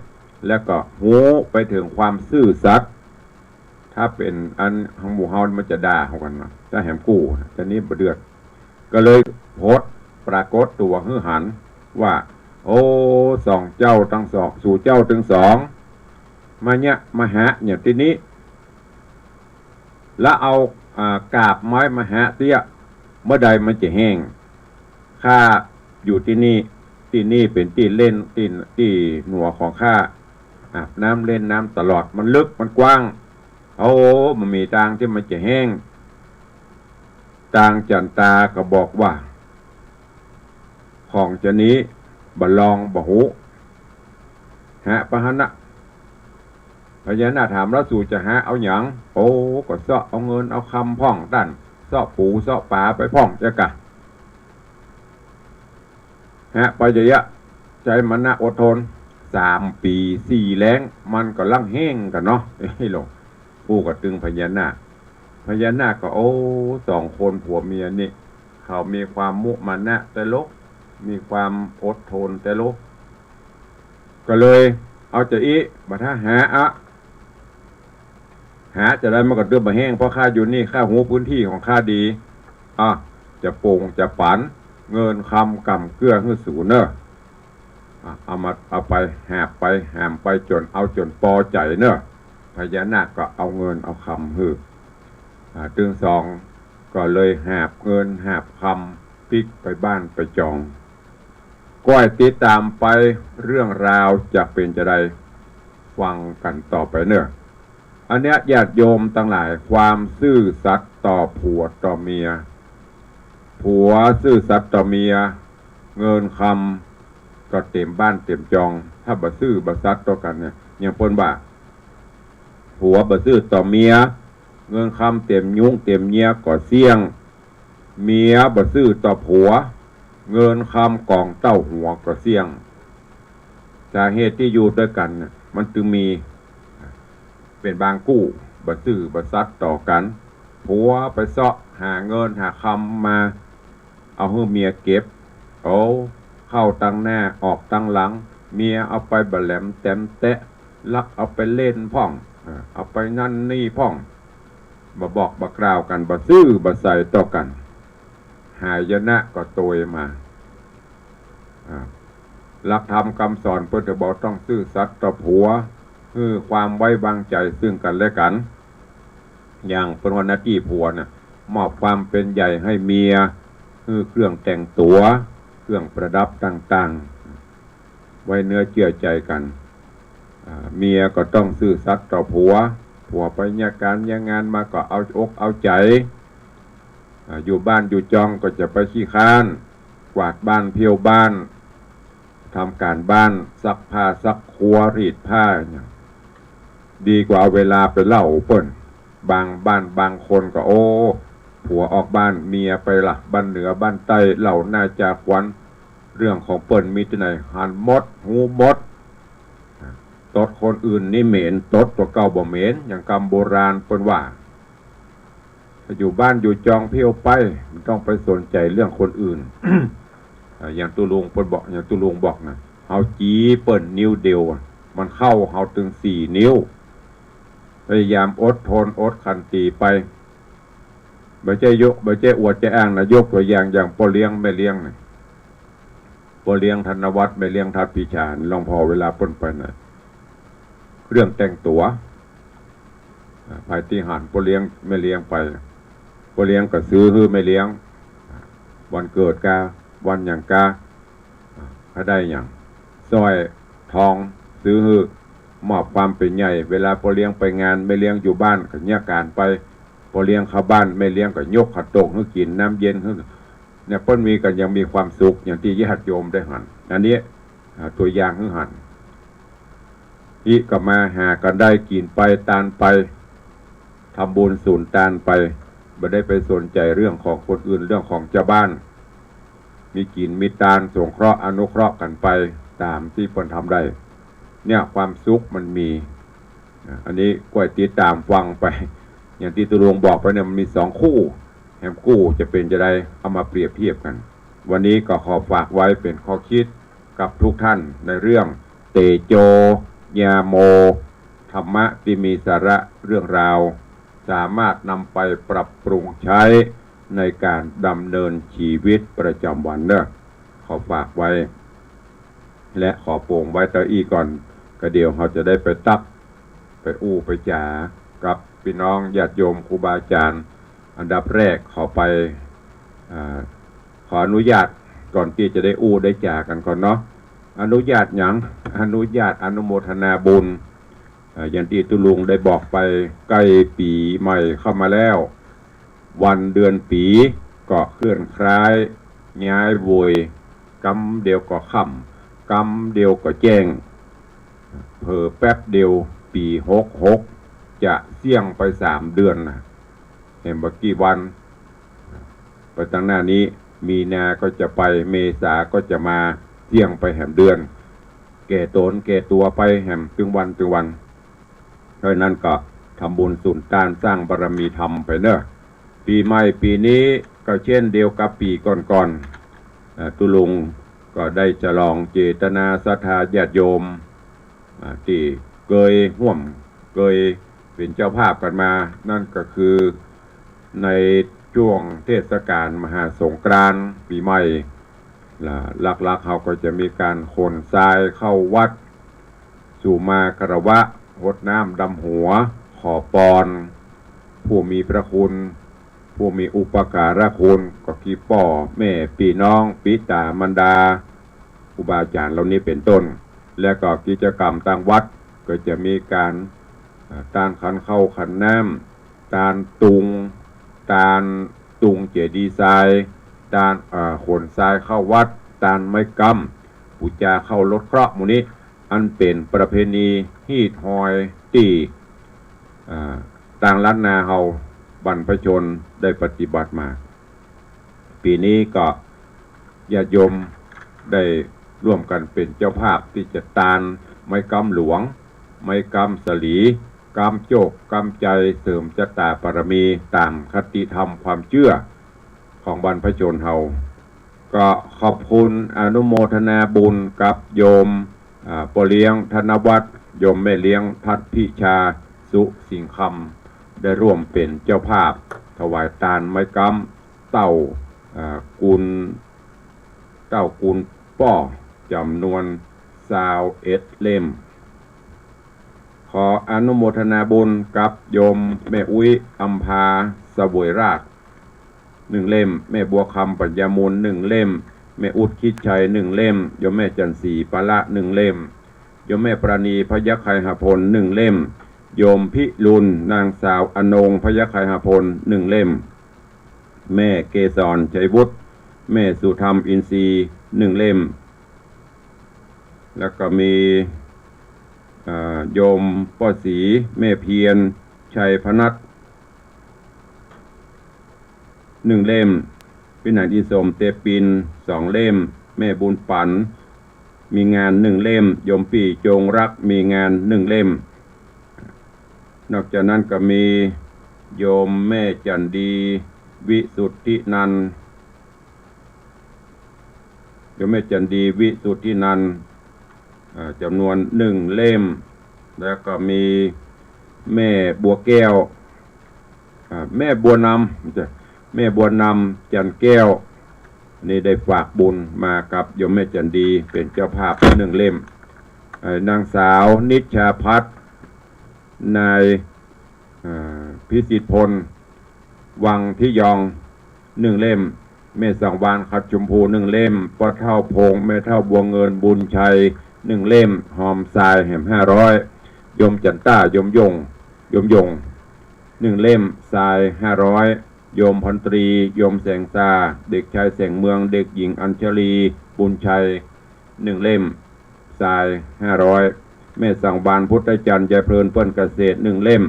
แล้วก็ฮู้ไปเถิงความซื่อสัตย์ ถ้าเป๋นอันของหมู่เฮามันจะด่าเฮากั๋นเนาะ ถ้าแหมกู้นะ ต๋อนนี้บ่เดือด ก็เลยผุดปรากฏตั๋วหื้อหันว่า โอ้ สองเจ้าตึงสอง สูเจ้าตึงสอง มาเนี่ย มาหาเนี่ยตี้นี้ แล้วเอา อ่า กาบไม้มาหาเสี้ย เมื่อใดมันจะแห้ง ข้าอยู่ตี้นี่ ตี้นี่เป๋นตี้เล่น ตี้ ตี้หนัวของข้า อาบน้ำเล่นน้ำตลอด มันลึกมันกว้าง โอ้ บ่มีตางตี้มันจะแห้ง ตางจั๋นตาก็บอกว่า ของจานี้บ่ลองบ่ฮู้ หาไปหั้นนะ พญานาคถาม แล้วสูจะหาเอาหยัง โอ้ ก็เซาะเอาเงินเอาคำพ่อง ต้านเซาะปูเซาะป๋าไปพ่องเจ้ากะ หาไปเยียะๆ ใจ๊มานะอดทน สามปี๋สี่แล้ง มันก็ลังแห้งกั๋นเนาะ ไอ้หลง อู้ก็ตึงพญานาค พญานาคก็ โอ้ สองคนผัวเมียนี่ เขามีความมุมานะแต๊ลก มีความอดทนแต๊ลก ก็เลยเอาจาอี้ บ่ถ้าหาอะ หาจาใดมันก็ตึงบ่แห้ง เพราะข้าอยู่นี่ ข้าฮู้พื้นตี้ของข้าดี อ่ะ จะโป่งจะปั๋น เงินคำก๋ำเกื้อหื้อสูเน่อ อ่ะ เอามา เอาไป หาบไป หามไปจ๋น เอาจ๋นปอใจ๋เน่อ พญานาคก็เอาเงินเอาคำหื้อ อ่า ตึงสองก็เลยหาบเงินหาบคำปิ๊กไปบ้านไปจอง ก้อยติดต๋ามไป เรื่องราวจะเป๋นจาใด ฟังกั๋นต่อไปเน่อ อันเนี้ยญาติโยมตังหลาย ความซื่อสัตย์ต่อผัวต่อเมีย ผัวซื่อสัตย์ต่อเมีย เงินคำก็เต๋มบ้านเต๋มจอง ถ้าบ่ซื่อบ่สัตย์ต่อกั๋นเนี่ย อย่างเปิ้นว่า ผัวบ่ซื่อต่อเมีย เงินคำเต๋มยุ้งเต๋มเยียะก็เสี้ยง เมียบ่ซื่อต่อผัว เงินคำก๋องเต้าหัวก็เสี้ยง สาเหตุตี้อยู่ตวยกั๋นน่ะ มันจึงมี เป๋นบางกู้ บ่ซื่อบ่สัตย์ต่อกั๋น ผัวไปเซาะหาเงินหาคำมา เอาหื้อเมียเก็บ โอ้ เข้าตังหน้าออกตังหลัง เมียเอาไปบ่แหลมแต๋มแต๊ ลักเอาไปเล่นพ่อง อ่า เอาไปนั่นนี่พ่อง บ่บอกบ่กล่าวกั๋น บ่ซื่อบ่ใสต่อกั๋น หายนะก็ตวยมา อ่า หลักธรรมกำสอนเปิ้นจะบอกต้องซื่อสัตย์ต่อผัว หื้อความไว้วางใจ๋ซึ่งกั๋นและกั๋น อย่างเปิ้นว่าหน้าตี้ผัวน่ะ มอบความเป๋นใหญ่หื้อเมีย หื้อเครื่องแต่งตั๋ว เครื่องประดับต่างๆ ไว้เนื้อเจื้อใจ๋กั๋น อ่า เมียก็ต้องซื่อสัตย์ต่อผัว ผัวไปเยียะก๋านเยียะงานมาก็เอาอกเอาใจ๋ อ่า อยู่บ้านอยู่จองก็จะไปขี้คร้าน กวาดบ้านเผี้ยวบ้าน ทำก๋านบ้าน ซักผ้าซักครัว รีดผ้า อย่าง ดีกว่าเอาเวลาไปเล่าเปิ้น บางบ้านบางคนก็ โอ้ ผัวออกบ้าน เมียไปละบ้านเหนือบ้านใต้ เล่าหน้าจาขวัญ เรื่องของเปิ้นมีตี้ไหน หันหมด ฮู้หมด ตดคนอื่นนี่เหม็น ตดตั๋วเก่าบ่เหม็น อย่างกำโบราณเปิ้นว่า ถ้าอยู่บ้านอยู่จองเผี้ยวไป บ่ต้องไปสนใจ๋เรื่องคนอื่น อ่า อย่างตุ๊ลุงเปิ้นบอก อย่างตุ๊ลุงบอกน่ะ เฮาจี๋เปิ้นนิ้วเดียว มันเข้าเฮาตึงสี่นิ้ว พยายามอดทนอดขันตีไป บ่ใจ้ยก บ่ใจ้อวดใจ้อ้างนะ ยกตั๋วอย่าง อย่างป้อเลี้ยงแม่เลี้ยงนี่ ป้อเลี้ยงธนวัฒน์ แม่เลี้ยงทัดพิชา หลวงพ่อเวลาเปิ้นไปน่ะ เรื่องแต่งตั๋ว อ่า ไปตี้หั้น ป้อเลี้ยงแม่เลี้ยงไป ป้อเลี้ยงก็ซื้อหื้อแม่เลี้ยง อ่า วันเกิดกา วันหยังกา อ่า ใผได้หยัง สร้อย ทอง ซื้อหื้อ มอบความเป๋นใหญ่ เวลาป้อเลี้ยงไปงาน แม่เลี้ยงอยู่บ้านก็เยียะก๋านไป ป้อเลี้ยงเข้าบ้าน แม่เลี้ยงก็ยกข้าวต้มหื้อกิ๋น น้ำเย็นหื้อ เนี่ย เปิ้นมีกั๋นอย่างมีความสุข อย่างตี้ญาติโยมได้หัน อันนี้ อ่า ตั๋วอย่างหื้อหัน อิก็มาหากั๋นได้กิ๋นไป ตานไป ทำบุญสุนตานไป บ่ได้ไปสนใจ๋เรื่องของคนอื่น เรื่องของจาวบ้าน มีกิ๋นมีตาน สงเคราะห์อนุเคราะห์กั๋นไป ต๋ามตี้เปิ้นทำได้ เนี่ย ความสุขมันมี อ่า อันนี้ก้อยติดต๋ามฟังไป อย่างตี้ตุ๊ลุงบอกไปเนี่ย มันมีสองคู่ แหมคู่จะเป๋นจาใด เอามาเปรียบเทียบกั๋น วันนี้ก็ขอฝากไว้เป๋นข้อคิดกับทุกท่านในเรื่อง เตโจ ญาโม ธรรมะตี้มีสาระเรื่องราว สามารถนำไปปรับปรุงใช้ในการดำเนินชีวิตประจำวันเนาะ ขอฝากไว้ และขอโป่งไว้เต้าอี้ก่อน ก็เดี๋ยวเฮาจะได้ไปตัก ไปอู้ไปจ๋ากับปี้น้องญาติโยมครูบาอาจ๋ารย์ อันดับแรกขอไป อ่า ขออนุญาตก่อนตี้จะได้อู้ได้จ๋ากั๋นก่อนเนาะ อนุญาตหยัง อนุญาตอนุโมทนาบุญ อ่า อย่างตี้ตุ๊ลุงได้บอกไป ใก้ปี๋ใหม่เข้ามาแล้ว วันเดือนปี๋ก็เคลื่อนคล้าย ย้ายโวย กำเดียวก็ค่ำ กำเดียวก็แจ้ง เผลอแป๊บเดียวปี๋หกหกจะเสี้ยงไปสามเดือนน่ะ แหมบ่กี่วัน ไปตังหน้านี้ มีนาก็จะไป เมษาก็จะมา เสี้ยงไปแหมเดือน แก่ต๋นแก่ตั๋วไปแหมตึงวันตึงวัน เพราะฉะนั้นก็ทำบุญสุนตานสร้างบารมีธรรมไปเนาะ ปี๋ใหม่ปี๋นี้ก็เช่นเดียวกับปี๋ก่อนๆ อ่า ตุ๊ลุงก็ได้ฉลองเจตนาศรัทธาญาติโยม อ่า ตี้เกยฮ่วม เกยเป๋นเจ้าภาพกั๋นมา นั่นก็คือในจ้วงเทศกาลมหาสงกรานต์ปี๋ใหม่ และหลักๆ เฮาก็จะมีก๋านขนทรายเข้าวัด สู่มาคารวะ หดน้ำดำหัว ขอปอน ผู้มีพระคุณ ผู้มีอุปการะคุณ ก็คือป้อแม่ปี้น้อง ปิต๋ามารดา ครูบาอาจ๋ารย์เหล่านี้เป๋นต้น และก็กิจกรรมตางวัดก็จะมีก๋าน อ่า ตานขันข้าวขันน้ำ ตานตุง ตานตุงเจดีย์ทราย ตาน อ่า ขนทรายเข้าวัด ตานไม้กำ ปู๋จาข้าวลดเคราะห์หมู่นี้ อันเป๋นประเพณีฮีตฮอยตี้ อ่า ตางล้านนาเฮาบรรพชนได้ปฏิบัติมา ปี๋นี้ก็ญาติโยมได้ร่วมกั๋นเป๋นเจ้าภาพตี้จะตานไม้กำหลวง ไม้กำสะหลี กำโจค กำไจ เสริมจะต๋าบารมีต๋ามคติธรรมความเจื้อของบรรพชนเฮา ก็ขอบคุณอนุโมทนาบุญกับโยม อ่า ป้อเลี้ยงธนวัฒน์ โยมแม่เลี้ยงทัดพิชา สุสิงห์คำ ได้ร่วมเป๋นเจ้าภาพถวายตานไม้กำเต้า อ่า กุน เต้ากุนป้อ จ๋ำนวนซาวเอ็ดเล่ม ข ขออนุโมทนาบุญกับโยมแม่อุ๊ยอำภาเสวยราช หนึ่งเล่ม แม่บัวคำปัญญามูล หนึ่งเล่ม แม่อุ๊ดคิดชัย หนึ่งเล่ม โยมแม่จันทร์ศรีปาละ หนึ่งเล่ม โยมแม่ปราณีพยัคฆไคหพล หนึ่งเล่ม โยมพิรุณ นางสาวอนงพยัคฆไคหพล หนึ่งเล่ม แม่เกสรชัยวุฒิ แม่สุธรรมอินทรีย์ หนึ่งเล่ม แล้วก็มี เอ่อ โยมป้อศรี แม่เพียรชัยพนัส หนึ่งเล่ม ปี้หนานอินสมเตปิน สองเล่ม แม่บุญปัน มีงาน หนึ่งเล่ม โยมปี้จงรัก มีงาน หนึ่งเล่ม นอกจากนั้นก็มีโยมแม่จันดี วิสุทธินันท์ โยมแม่จันดี วิสุทธินันท์ อ่า จำนวน หนึ่งเล่ม แล้วก็มีแม่บัวแก้ว อ่า แม่บัวนำ แม่บัวนำ จันทร์แก้ว นี่ได้ฝากบุญมากับโยมแม่จันดี เป๋นเจ้าภาพ หนึ่งเล่ม เอ่อ นางสาวนิชชาพัฒน์ นาย เอ่อ พิสิทธิ์พล วังทิยอง หนึ่งเล่ม แม่สังวาลย์ ขัดชมพู หนึ่งเล่ม ป้อเฒ่าพงษ์ แม่เฒ่าบัวเงิน บุญชัย หนึ่งเล่ม หอมทรายแหม ห้าร้อย โยมจันต้า โยมยง โยมยง หนึ่งเล่ม ทราย ห้าร้อย โยมพันตรี โยมแสงซา เด็กชายแสงเมือง เด็กหญิงอัญชลี บุญชัย หนึ่งเล่ม ทราย ห้าร้อย แม่สังวาลย์ พุทธจันทร์ ยายเพลิน เปิ้นเกษตร หนึ่งเล่ม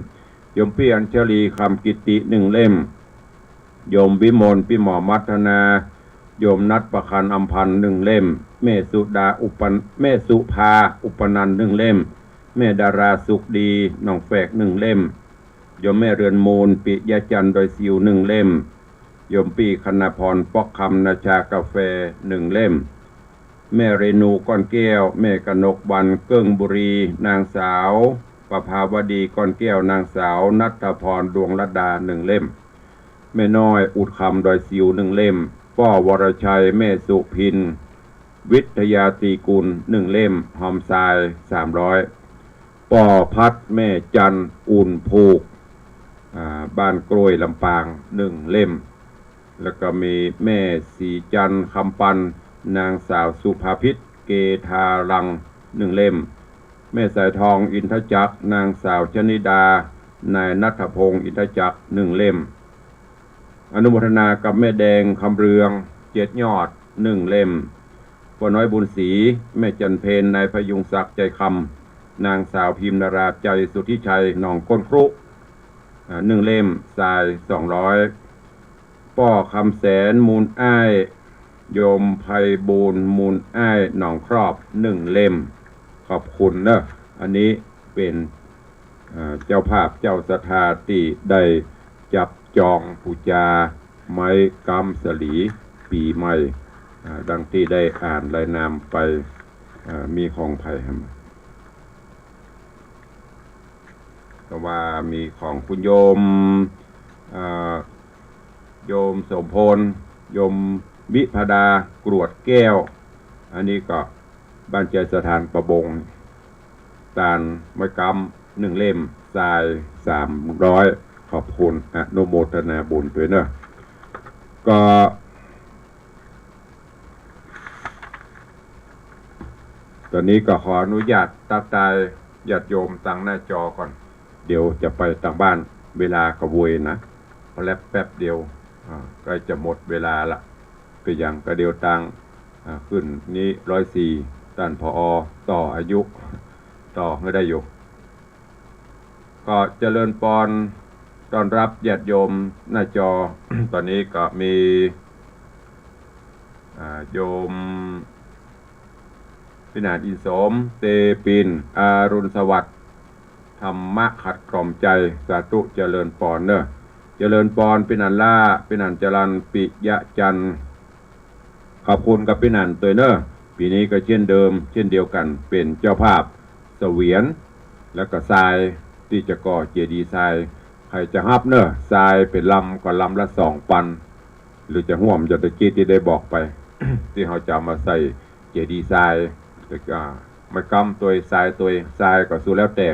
โยมปี้อัญชลี คำกิตติ หนึ่งเล่ม โยมวิมล ปี้หมอมัทนา โยมนัทประคัน อำพันธ์ หนึ่งเล่ม แม่สุดา อุปน- แม่สุภา อุปนันท์ หนึ่งเล่ม แม่ดารา สุขดี หนองแฝก หนึ่งเล่ม โยมแม่เรือนมูล ปิยะจันทร์ ดอยสิว หนึ่งเล่ม โยมปี้คณาพร ป๊อกคำ นาชากาแฟ หนึ่งเล่ม แม่เรนู ก้อนแก้ว แม่กนกวรรณ เกิ้งบุรี นางสาวประภาวดี ก้อนแก้ว นางสาวณัฐพร ดวงลัดดา หนึ่งเล่ม แม่น้อย อุดคำ ดอยสิว หนึ่งเล่ม ป้อวรชัย แม่สุพิน วิทยาตรีกูล หนึ่งเล่ม หอมทราย สามร้อย ป้อพัด แม่จันทร์ อุ่นผูก อ่า บ้านกล้วย ลำปาง หนึ่งเล่ม แล้วก็มีแม่ศรีจันทร์ คำปัน นางสาวสุภาพิษ เกธารัง หนึ่งเล่ม แม่สายทอง อินทจักร นางสาวชนิดา นายณัฐพงษ์ อินทจักร หนึ่งเล่ม อนุโมทนากับแม่แดง คำเรือง เจ็ดยอด หนึ่งเล่ม ป้อน้อยบุญศรี แม่จันเพญ นายพยุงศักดิ์ ใจคำ นางสาวพิมนารา ใจสุทธิชัย หนองก้นครุ อ่า หนึ่งเล่ม ทราย สองร้อย ป้อคำแสน มูลอ้าย โยมไพบูลย์ มูลอ้าย หนองครอบ หนึ่งเล่ม ขอบคุณเนอะ อันนี้เป๋น อ่า เจ้าภาพเจ้าศรัทธาตี้ได้จับจองปู๋จาไม้ก๊ำสลีปี๋ใหม่ อ่า ดังตี้ได้อ่านรายนามไป อ่า มีของใผแหม ก็ว่ามีของคุณโยม อ่า โยมสมพล โยมวิภดา กรวดแก้ว อันนี้ก็บ้านใจสถานประบง ตานไม้ก๊ำ หนึ่งเล่ม ทราย สามร้อย ขอบคุณ อนุโมทนาบุญตวยเนอะ ก็ ต๋อนนี้ก็ขออนุญาตตั๊กทายญาติโยมตางหน้าจอก่อน เดี๋ยวจะไปตางบ้าน เวลาก็โวยนะ แป๊บแป๊บเดียว อ่า ใก้จะหมดเวลาละ ก็ยังก็เดี๋ยวตาง อ่า ขึ้นนี้ ร้อยสี่ ต้าน ผอ ต่ออายุ ต่อหื้อได้อยู่ ก็เจริญปอนต้อนรับญาติโยมหน้าจอ ต๋อนนี้ก็มี อ่า โยมปี้หนานอินสม เตปิน อรุณสวัสดิ์ ธรรมะขัดกล่อมใจ สาธุ เจริญปอนเนอะ เจริญปอนปี้หนานล่า ปี้หนานจรัญ ปิยะจันทร์ ขอบคุณกับปี้หนานตวยเนอะ ปี๋นี้ก็เช่นเดิม เช่นเดียวกั๋น เป๋นเจ้าภาพเสวียน แล้วก็ทราย ตี้จะก่อเจดีย์ทราย ใผจะฮับเนอะ ทรายเป๋นลำก็ลำละสองปัน หรือจะฮ่วมอย่างตะกี้ตี้ได้บอกไป ตี้เฮาจะเอามาใส่เจดีย์ทราย แต่ก็ไม้ก๊ำตวย ทรายตวย ทรายก็สุดแล้วแต่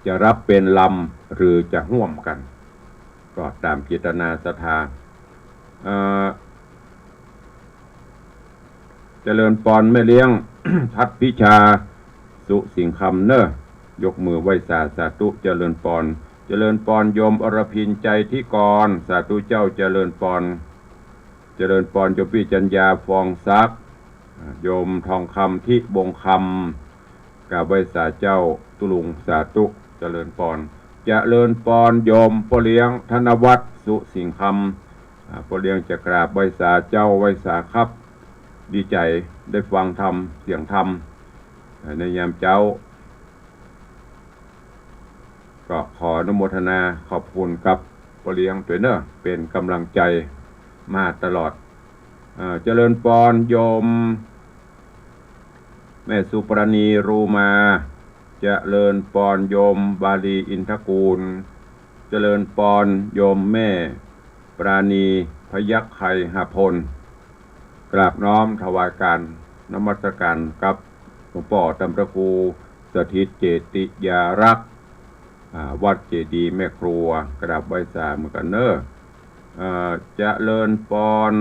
จะฮับเป๋นลำหรือจะฮ่วมกั๋น ก็ต๋ามเจตนาศรัทธา เอ่อ เจริญปอนแม่เลี้ยง ทัดพิชา สุสิงห์คำเน่อ ยกมือไหว้สา สาธุ เจริญปอน เจริญปอนโยมอรพิน ใจธิกร สาธุเจ้า เจริญปอน เจริญปอนโยมปี้จัญญา ฟองทรัพย์ โยมทองคำ ธิบงคำ กราบไหว้สาเจ้าตุ๊ลุง สาธุ เจริญปอน เจริญปอนโยมป้อเลี้ยงธนวัฒน์ สุสิงห์คำ อ่า ป้อเลี้ยงจะกราบไหว้สาเจ้า ไหว้สาครับ ดีใจ๋ได้ฟังธรรม เสียงธรรม อ่า ในยามเจ๊า ก็ขออนุโมทนาขอบคุณกับป้อเลี้ยงตวยเน่อ เป๋นก๋ำลังใจ๋มาตลอด อ่า เจริญปอนโยม แม่สุปราณี รูมา เจริญปอนโยมบาลี อินทกูล เจริญปอนโยมแม่ปราณี พยัคฆไคหพล กราบน้อมถวายการนมัสการกับหลวงป้อต้านพระครูสถิตเจติยารักษ์ อ่า วัดเจดีย์แม่ครัว กราบไหว้สาเหมือนกั๋นเน่อ อ่า เจริญปอน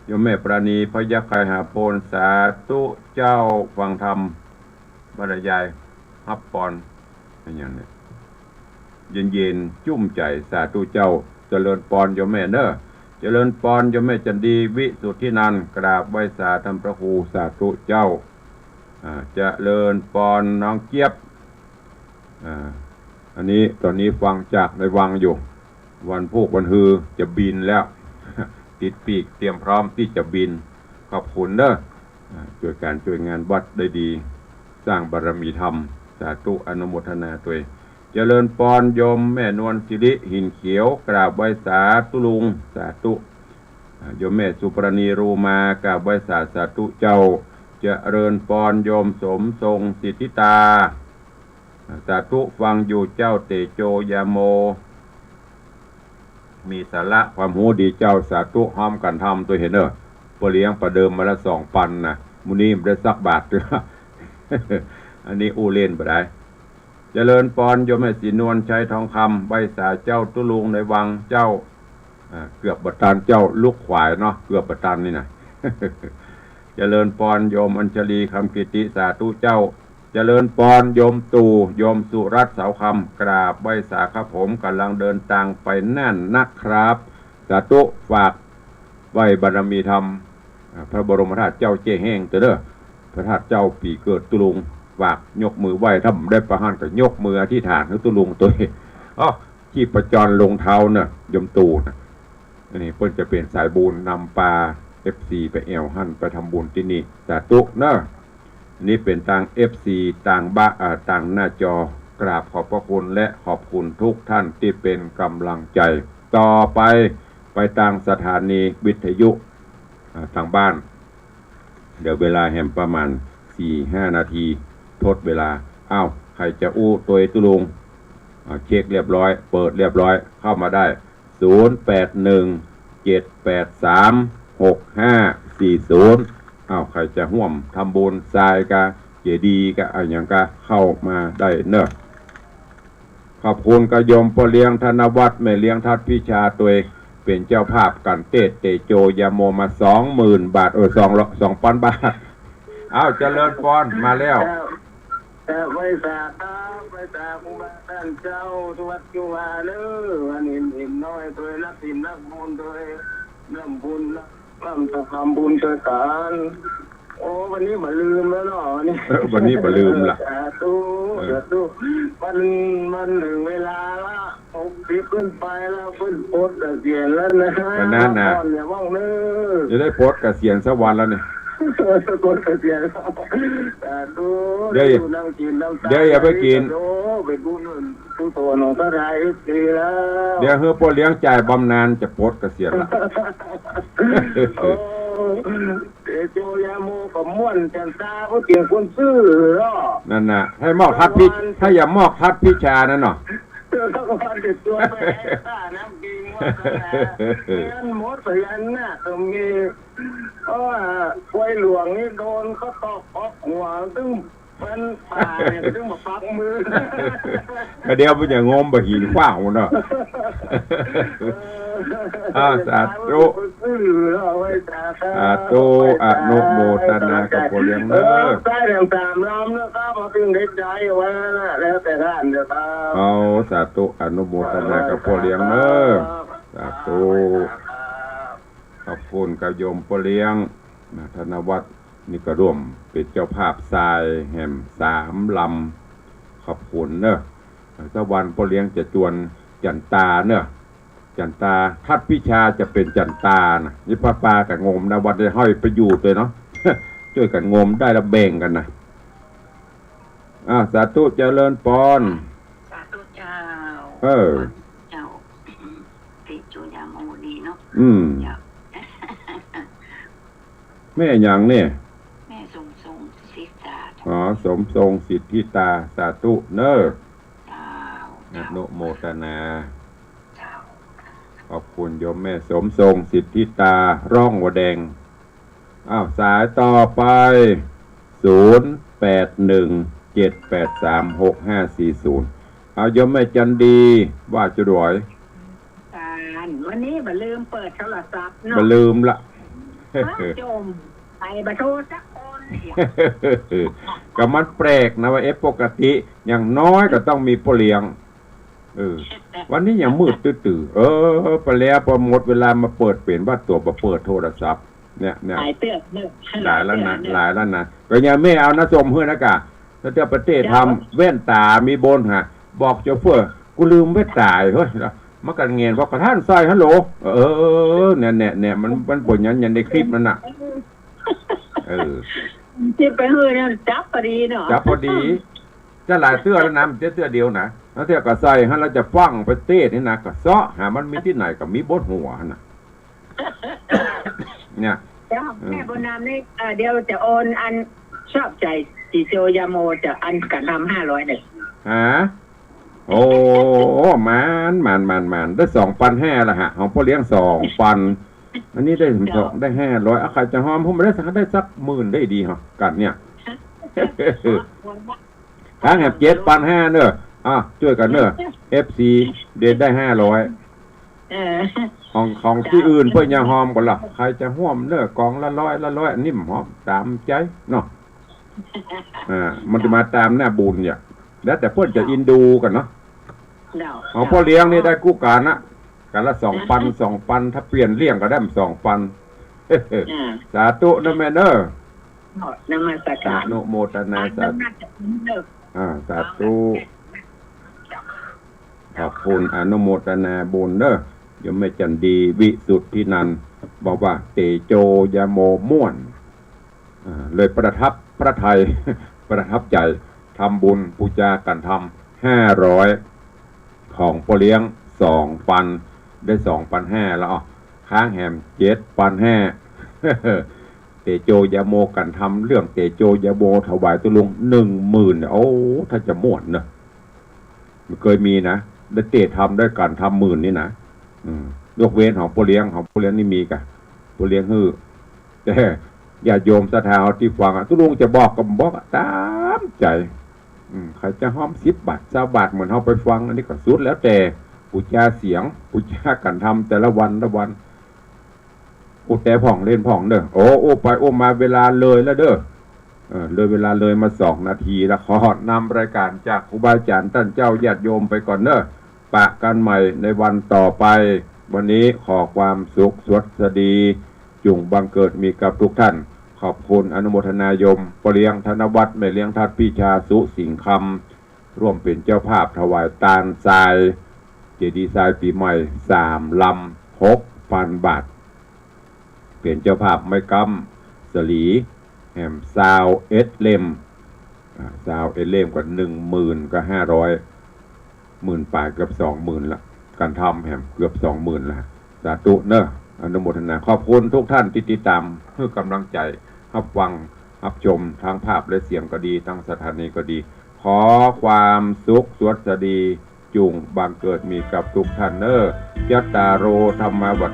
โยมแม่ปราณี พยัคฆไคหพล สาธุเจ้า ฟังธรรมบรรยาย ฮับปอน เป๋นอย่างนี้ เย็นๆ จุ้มใจ๋ สาธุเจ้า เจริญปอนโยมแม่เน่อ เจริญปอนโยมแม่จันดี วิสุทธินันท์ กราบไหว้สาต้านพระครู สาธุเจ้า อ่า เจริญปอนน้องเจี๊ยบ อ่า อันนี้ต๋อนนี้ฟังจากในวังอยู่ วันพูกวันฮือจะบินแล้ว ติดปีกเตรียมพร้อมตี้จะบิน ขอบคุณเน่อ อ่า จ้วยก๋านจ้วยงานวัดได้ดี สร้างบารมีธรรม สาธุ อนุโมทนาตวย เจริญปอนโยมแม่นวลสิริ หินเขียว กราบไหว้สาตุ๊ลุง สาธุ อ่า โยมแม่สุปราณี รูมา กราบไหว้สา สาธุเจ้า เจริญปอนโยมสมทรง สิทธิตา สาธุ ฟังอยู่เจ้า เตโจยาโม มีสาระความฮู้ดีเจ้า สาธุ ฮ้อมกั๋นทำตวยเน่อ ป้อเลี้ยงประเดิมมาละสองปันนะ มื้อนี้บ่ได้สักบาท อันนี้อู้เล่นบ่ได้ เจริญปอนโยมแม่ศรีนวล ชัยทองคำ ไหว้สาเจ้าตุ๊ลุงในวังเจ้า อ่า เกือบบ่ตันเจ้า ลูกขวายเนาะ เกือบบ่ตันนี่นะ เจริญปอนโยมอัญชลี คำกิติ สาธุเจ้า เจริญปอนโยมตู่ โยมสุรัตน์ เสาคำ กราบไหว้สาครับผม ก๋ำลังเดินตางไปน่านนะครับ สาธุ ฝากไหว้บารมีธรรม อ่า พระบรมธาตุเจ้าเจ้แห้งเต๊อะเน่อ พระธาตุเจ้าปี๋เกิดตุ๊ลุง ฝากยกมือไหว้ ถ้าบ่ได้ไปหั้นก็ยกมืออธิษฐานหื้อตุ๊ลุงตวย อ้อ ชีพจรลงเท้าเน่อ โยมตู่นะ อันนี้เปิ้นจะเป๋นสายบุญนำปา เอฟซี ไปแอ่วหั้น ไปทำบุญตี้นี่ สาธุเน่อ อันนี้เป๋นตาง เอฟซี ตางบ้า อ่า ตางหน้าจอ กราบขอบพระคุณและขอบคุณทุกท่านตี้เป๋นก๋ำลังใจ๋ ต่อไป ไปตางสถานีวิทยุ อ่า ตางบ้าน เหลือเวลาแหมประมาณสี่ห้านาที ทดเวลา อ้าว ใผจะอู้ตวยตุ๊ลุง อ่า เช็คเรียบร้อย เปิดเรียบร้อย เข้ามาได้ ศูนย์แปดหนึ่ง เจ็ดแปดสาม หกห้าสี่ศูนย์ อ้าว ใผจะฮ่วมทำบุญทรายกา เจดีย์กา อะหยังกา เข้ามาได้เน่อ ขอบคุณกาโยมป้อเลี้ยงธนวัฒน์ แม่เลี้ยงทัดพิชาตวย เป๋นเจ้าภาพก๋านเตสน์เตโจยาโมมาสองหมื่นบาท เออ สองละ สองปันบาท อ้าว เจริญปอน มาแล้ว เจ้า เจ้า ไหว้สาครับ ไหว้สาครูบาต้านเจ้า ทุกวัดทุกวาเน่อ อันนี้เห็นน้อยตวย นักศีลนักบุญตวย ร่ำบุญร่ำทำบุญตวยกั๋น โอ้ วันนี้บ่ลืมแล้วเนาะ วันนี้ เออ วันนี้บ่ลืมละ สาธุ เออ สาธุ มัน มันเถิงเวลาละ หกสิบขึ้นไปแล้ว เปิ้นปลดเกษียณแล้วนะ วันนั้นน่ะ พักผ่อนอย่าว่างเน่อ จะได้ปลดเกษียณสักวันแล้วเนี่ย ปลดเกษียณ สาธุ เดี๋ยว ได้อยู่นั่งกิ๋นน้ำตา เดี๋ยวอย่าไปกิ๋น โอ้ เป๋นบุญ กุศลของศรัทธา เอฟซี แล้ว เดี๋ยวหื้อป้อเลี้ยงจ่ายบำนาญจะปลดเกษียณละ โอ้ เตโจยาโมก็ม่วนแจ่มใส เพราะเสียงคนซื่อเนาะ นั่นน่ะ ใผมอบทัดพิ ใผอย่ามอบทัดพิชานั่นเนาะ เออ สักวันจะชวนไปแอคต้าน้ำปิง วาสนา เงินหมดเสียหน้าก็มี เพราะว่าควายหลวงนี่โดนเขาตอกออกหัว ตึง มันป่าเนี่ย มันต้องมาปักมือ ก็เดี๋ยวมันจะงมบ่าหินขว้างหมดเนาะ อ่า สาธุ เอาไว้จ้าครับ สาธุ อนุโมทนากับพ่อเลี้ยงเนอะ เออ ใต้แดงตามลำนะครับ มาถึงได้ใจไว้นะ แล้วแต่ท่านนะครับ เอา สาธุ อนุโมทนากับพ่อเลี้ยงเนอะ สาธุ ขอบคุณกับโยมพ่อเลี้ยงนะ ธนวัฒน์ นี่ก็ร่วมเป๋นเจ้าภาพทรายแหมสามลำ ขอบคุณเนอะ สักวันพ่อเลี้ยงจะจวนจันตาเนอะ จันตา ทัดพิชาจะเป๋นจันตานะ นี่ป้าๆ ก็งมนะ วันจะห้อยไปอยู่ด้วยเนาะ จ้วยกั๋นงมได้แล้วแบ่งกั๋นนะ อ่า สาธุ เจริญปอน สาธุเจ้า เออ เจ้า เตโชยาโมดีเนาะ อืม เจ้า แม่หยังเนี่ย แม่สมทรงสิทธิตา อ๋อ สมทรงสิทธิตา สาธุเนอะ เจ้า อนุโมทนา เจ้า ขอบคุณโยมแม่สมทรงสิทธิตา ร้องว่าแดง อ้าว สายต่อไป ศูนย์แปดหนึ่ง เจ็ดแปดสาม หกห้าสี่ศูนย์ เอาโยมแม่จันดี ว่าจะดวย วันนี้บ่ลืมเปิดโทรศัพท์เนาะ บ่ลืมละ โจมไปบ่โทรสักคน ก็มันแปลกนะว่า เอ๊ะ ปกติอย่างน้อยก็ต้องมีพ่อเลี้ยง เออ วันนี้ยังมืดตื้อๆ เออ ไปแล้ว พอหมดเวลามาเปิดเป๋นว่าตั๋วบ่เปิดโทรศัพท์ เนี่ย เนี่ย หลายเตื้อเนอะ หลายแล้วนะ หลายเตื้อเนอะ หลายแล้วนะ ก็ยังไม่เอานะ สมหื้อนะกะ แล้วจะไปเตะทำ เจ้า แว่นต๋ามีบนหะ บอกโชเฟอร์ กูลืมแว่นต๋าเฮ้ย มันก็แงน บอกกับท่านใส่ฮัลโหล เออ เนี่ย เนี่ย เนี่ย มัน มันบ่นอย่าง อย่างในคลิปนั่นน่ะ เออ ที่ไปหื้อนั่นจับพอดีเนาะ จับพอดี จะหลายเตื้อแล้วนะ มันจะเตื้อเดียวนะ แล้วเตื้อก็ใส่ฮะ แล้วจะฟังไปเตะนี่นะ ก็เซาะหามันมีตี้ไหนก็มีบนหัวหั่นน่ะ เนี่ย เจ้า อืม แม่บุญนำนี่ เอ่อ เดี๋ยวจะโอนอันชอบใจเตโชยาโมจะอันกั๋นทำห้าร้อยเนี่ย ฮะ โอ้ หมาน หมาน หมาน หมาน ได้สองปันห้าละฮะ ของพ่อเลี้ยงสองปัน อันนี้ได้สอง ได้ห้าร้อย เอา ใผจะฮอม ผมได้สัก ได้สักหมื่นได้ดีฮะ กั๋นเนี่ย ค้างแหมเจ็ดปันห้าเนอะ อ่ะ จ้วยกั๋นเนอะ เอฟซี เดี๋ยวได้ห้าร้อย เออ ของ ของตี้อื่นเปิ้นยังฮอมกั๋นล่ะ ใผจะฮอมเนอะ กองละร้อย ละร้อย นิ่มฮอม ต๋ามใจ๋เนาะ อ่า มันจะมาต๋ามหน้าบุญเนี่ย แล้วแต่เปิ้นจะอินดูกั๋นเนาะ เนาะ ของพ่อเลี้ยงนี่ได้กู้กั๋นนะ กั๋นละสองปัน สองปัน ถ้าเปลี่ยนเลี้ยงก็ได้สองปัน อ่า สาธุนะแม่เนอะ นมัสการ อนุโมทนา สาธุ อ่า สาธุ ขอบคุณอนุโมทนาบุญเนอะ โยมแม่จันดี วิสุทธินันท์ บอกว่าเตโชยาโมม่วน อ่า เลยประทับพระทัย ประทับใจ๋ ทำบุญปู๋จากั๋นทำห้าร้อย ของพ่อเลี้ยงสองปัน ได้สองปันห้าแล้ว อ้อ ค้างแหมเจ็ดปันห้า เตโชยาโมกั๋นทำเรื่องเตโชยาโมถวายตุ๊ลุงหนึ่งหมื่น โอ้ ถ้าจะม่วนเนอะ มันเกยมีนะ ได้เตะทำได้กั๋นทำหมื่นนี่นะ อืม ยกเว้นของพ่อเลี้ยง ของพ่อเลี้ยงนี่มีกะ พ่อเลี้ยงหื้อ แต่ญาติโยมศรัทธาเฮาตี้ฟังอะ ตุ๊ลุงจะบอกก็บอกอะ ต๋ามใจ๋ อืม ใผจะฮอมสิบบาท ซาวบาท เหมือนเฮาไปฟัง อันนี้ก็สุดแล้วแต่ปู๋จาเสียง ปู๋จากั๋นทำแต่ละวันละวัน อู้แต่พ่องเล่นพ่องเด้อ โอ้ อู้ไปอู้มาเวลาเลยแล้วเด้อ เออ เลยเวลาเลยมาสองนาทีแล้ว ขอนำรายการจากครูบาอาจ๋ารย์ต้านเจ้าญาติโยมไปก่อนเด้อ ปะกั๋นใหม่ในวันต่อไป วันนี้ขอความสุขสวัสดี จุ่งบังเกิดมีกับทุกท่าน ขอบคุณอนุโมทนาโยม พ่อเลี้ยงธนวัฒน์ แม่เลี้ยงทัดพิชา สุสิงห์คำ ร่วมเป๋นเจ้าภาพถวายตานทราย เจดีย์ทรายปี๋ใหม่ สามลำ หกปันบาท เป๋นเจ้าภาพไม้ก๊ำสลี แหมซาวเอ็ดเล่ม อ่า ซาวเอ็ดเล่มก็หนึ่งหมื่นก็ห้าร้อย หมื่นป๋ายเกือบสองหมื่นละ กั๋นทำแหมเกือบสองหมื่นละ สาธุเนอะ อนุโมทนา ขอบคุณทุกท่านตี้ติดต๋าม หื้อก๋ำลังใจ๋ ฮับฟัง ฮับชม ทั้งภาพและเสียงก็ดี ทั้งสถานีก็ดี ขอความสุขสวัสดี จุ่งบังเกิดมีกับทุกท่านเนอะ จัตตาโร ธัมมา วัฑ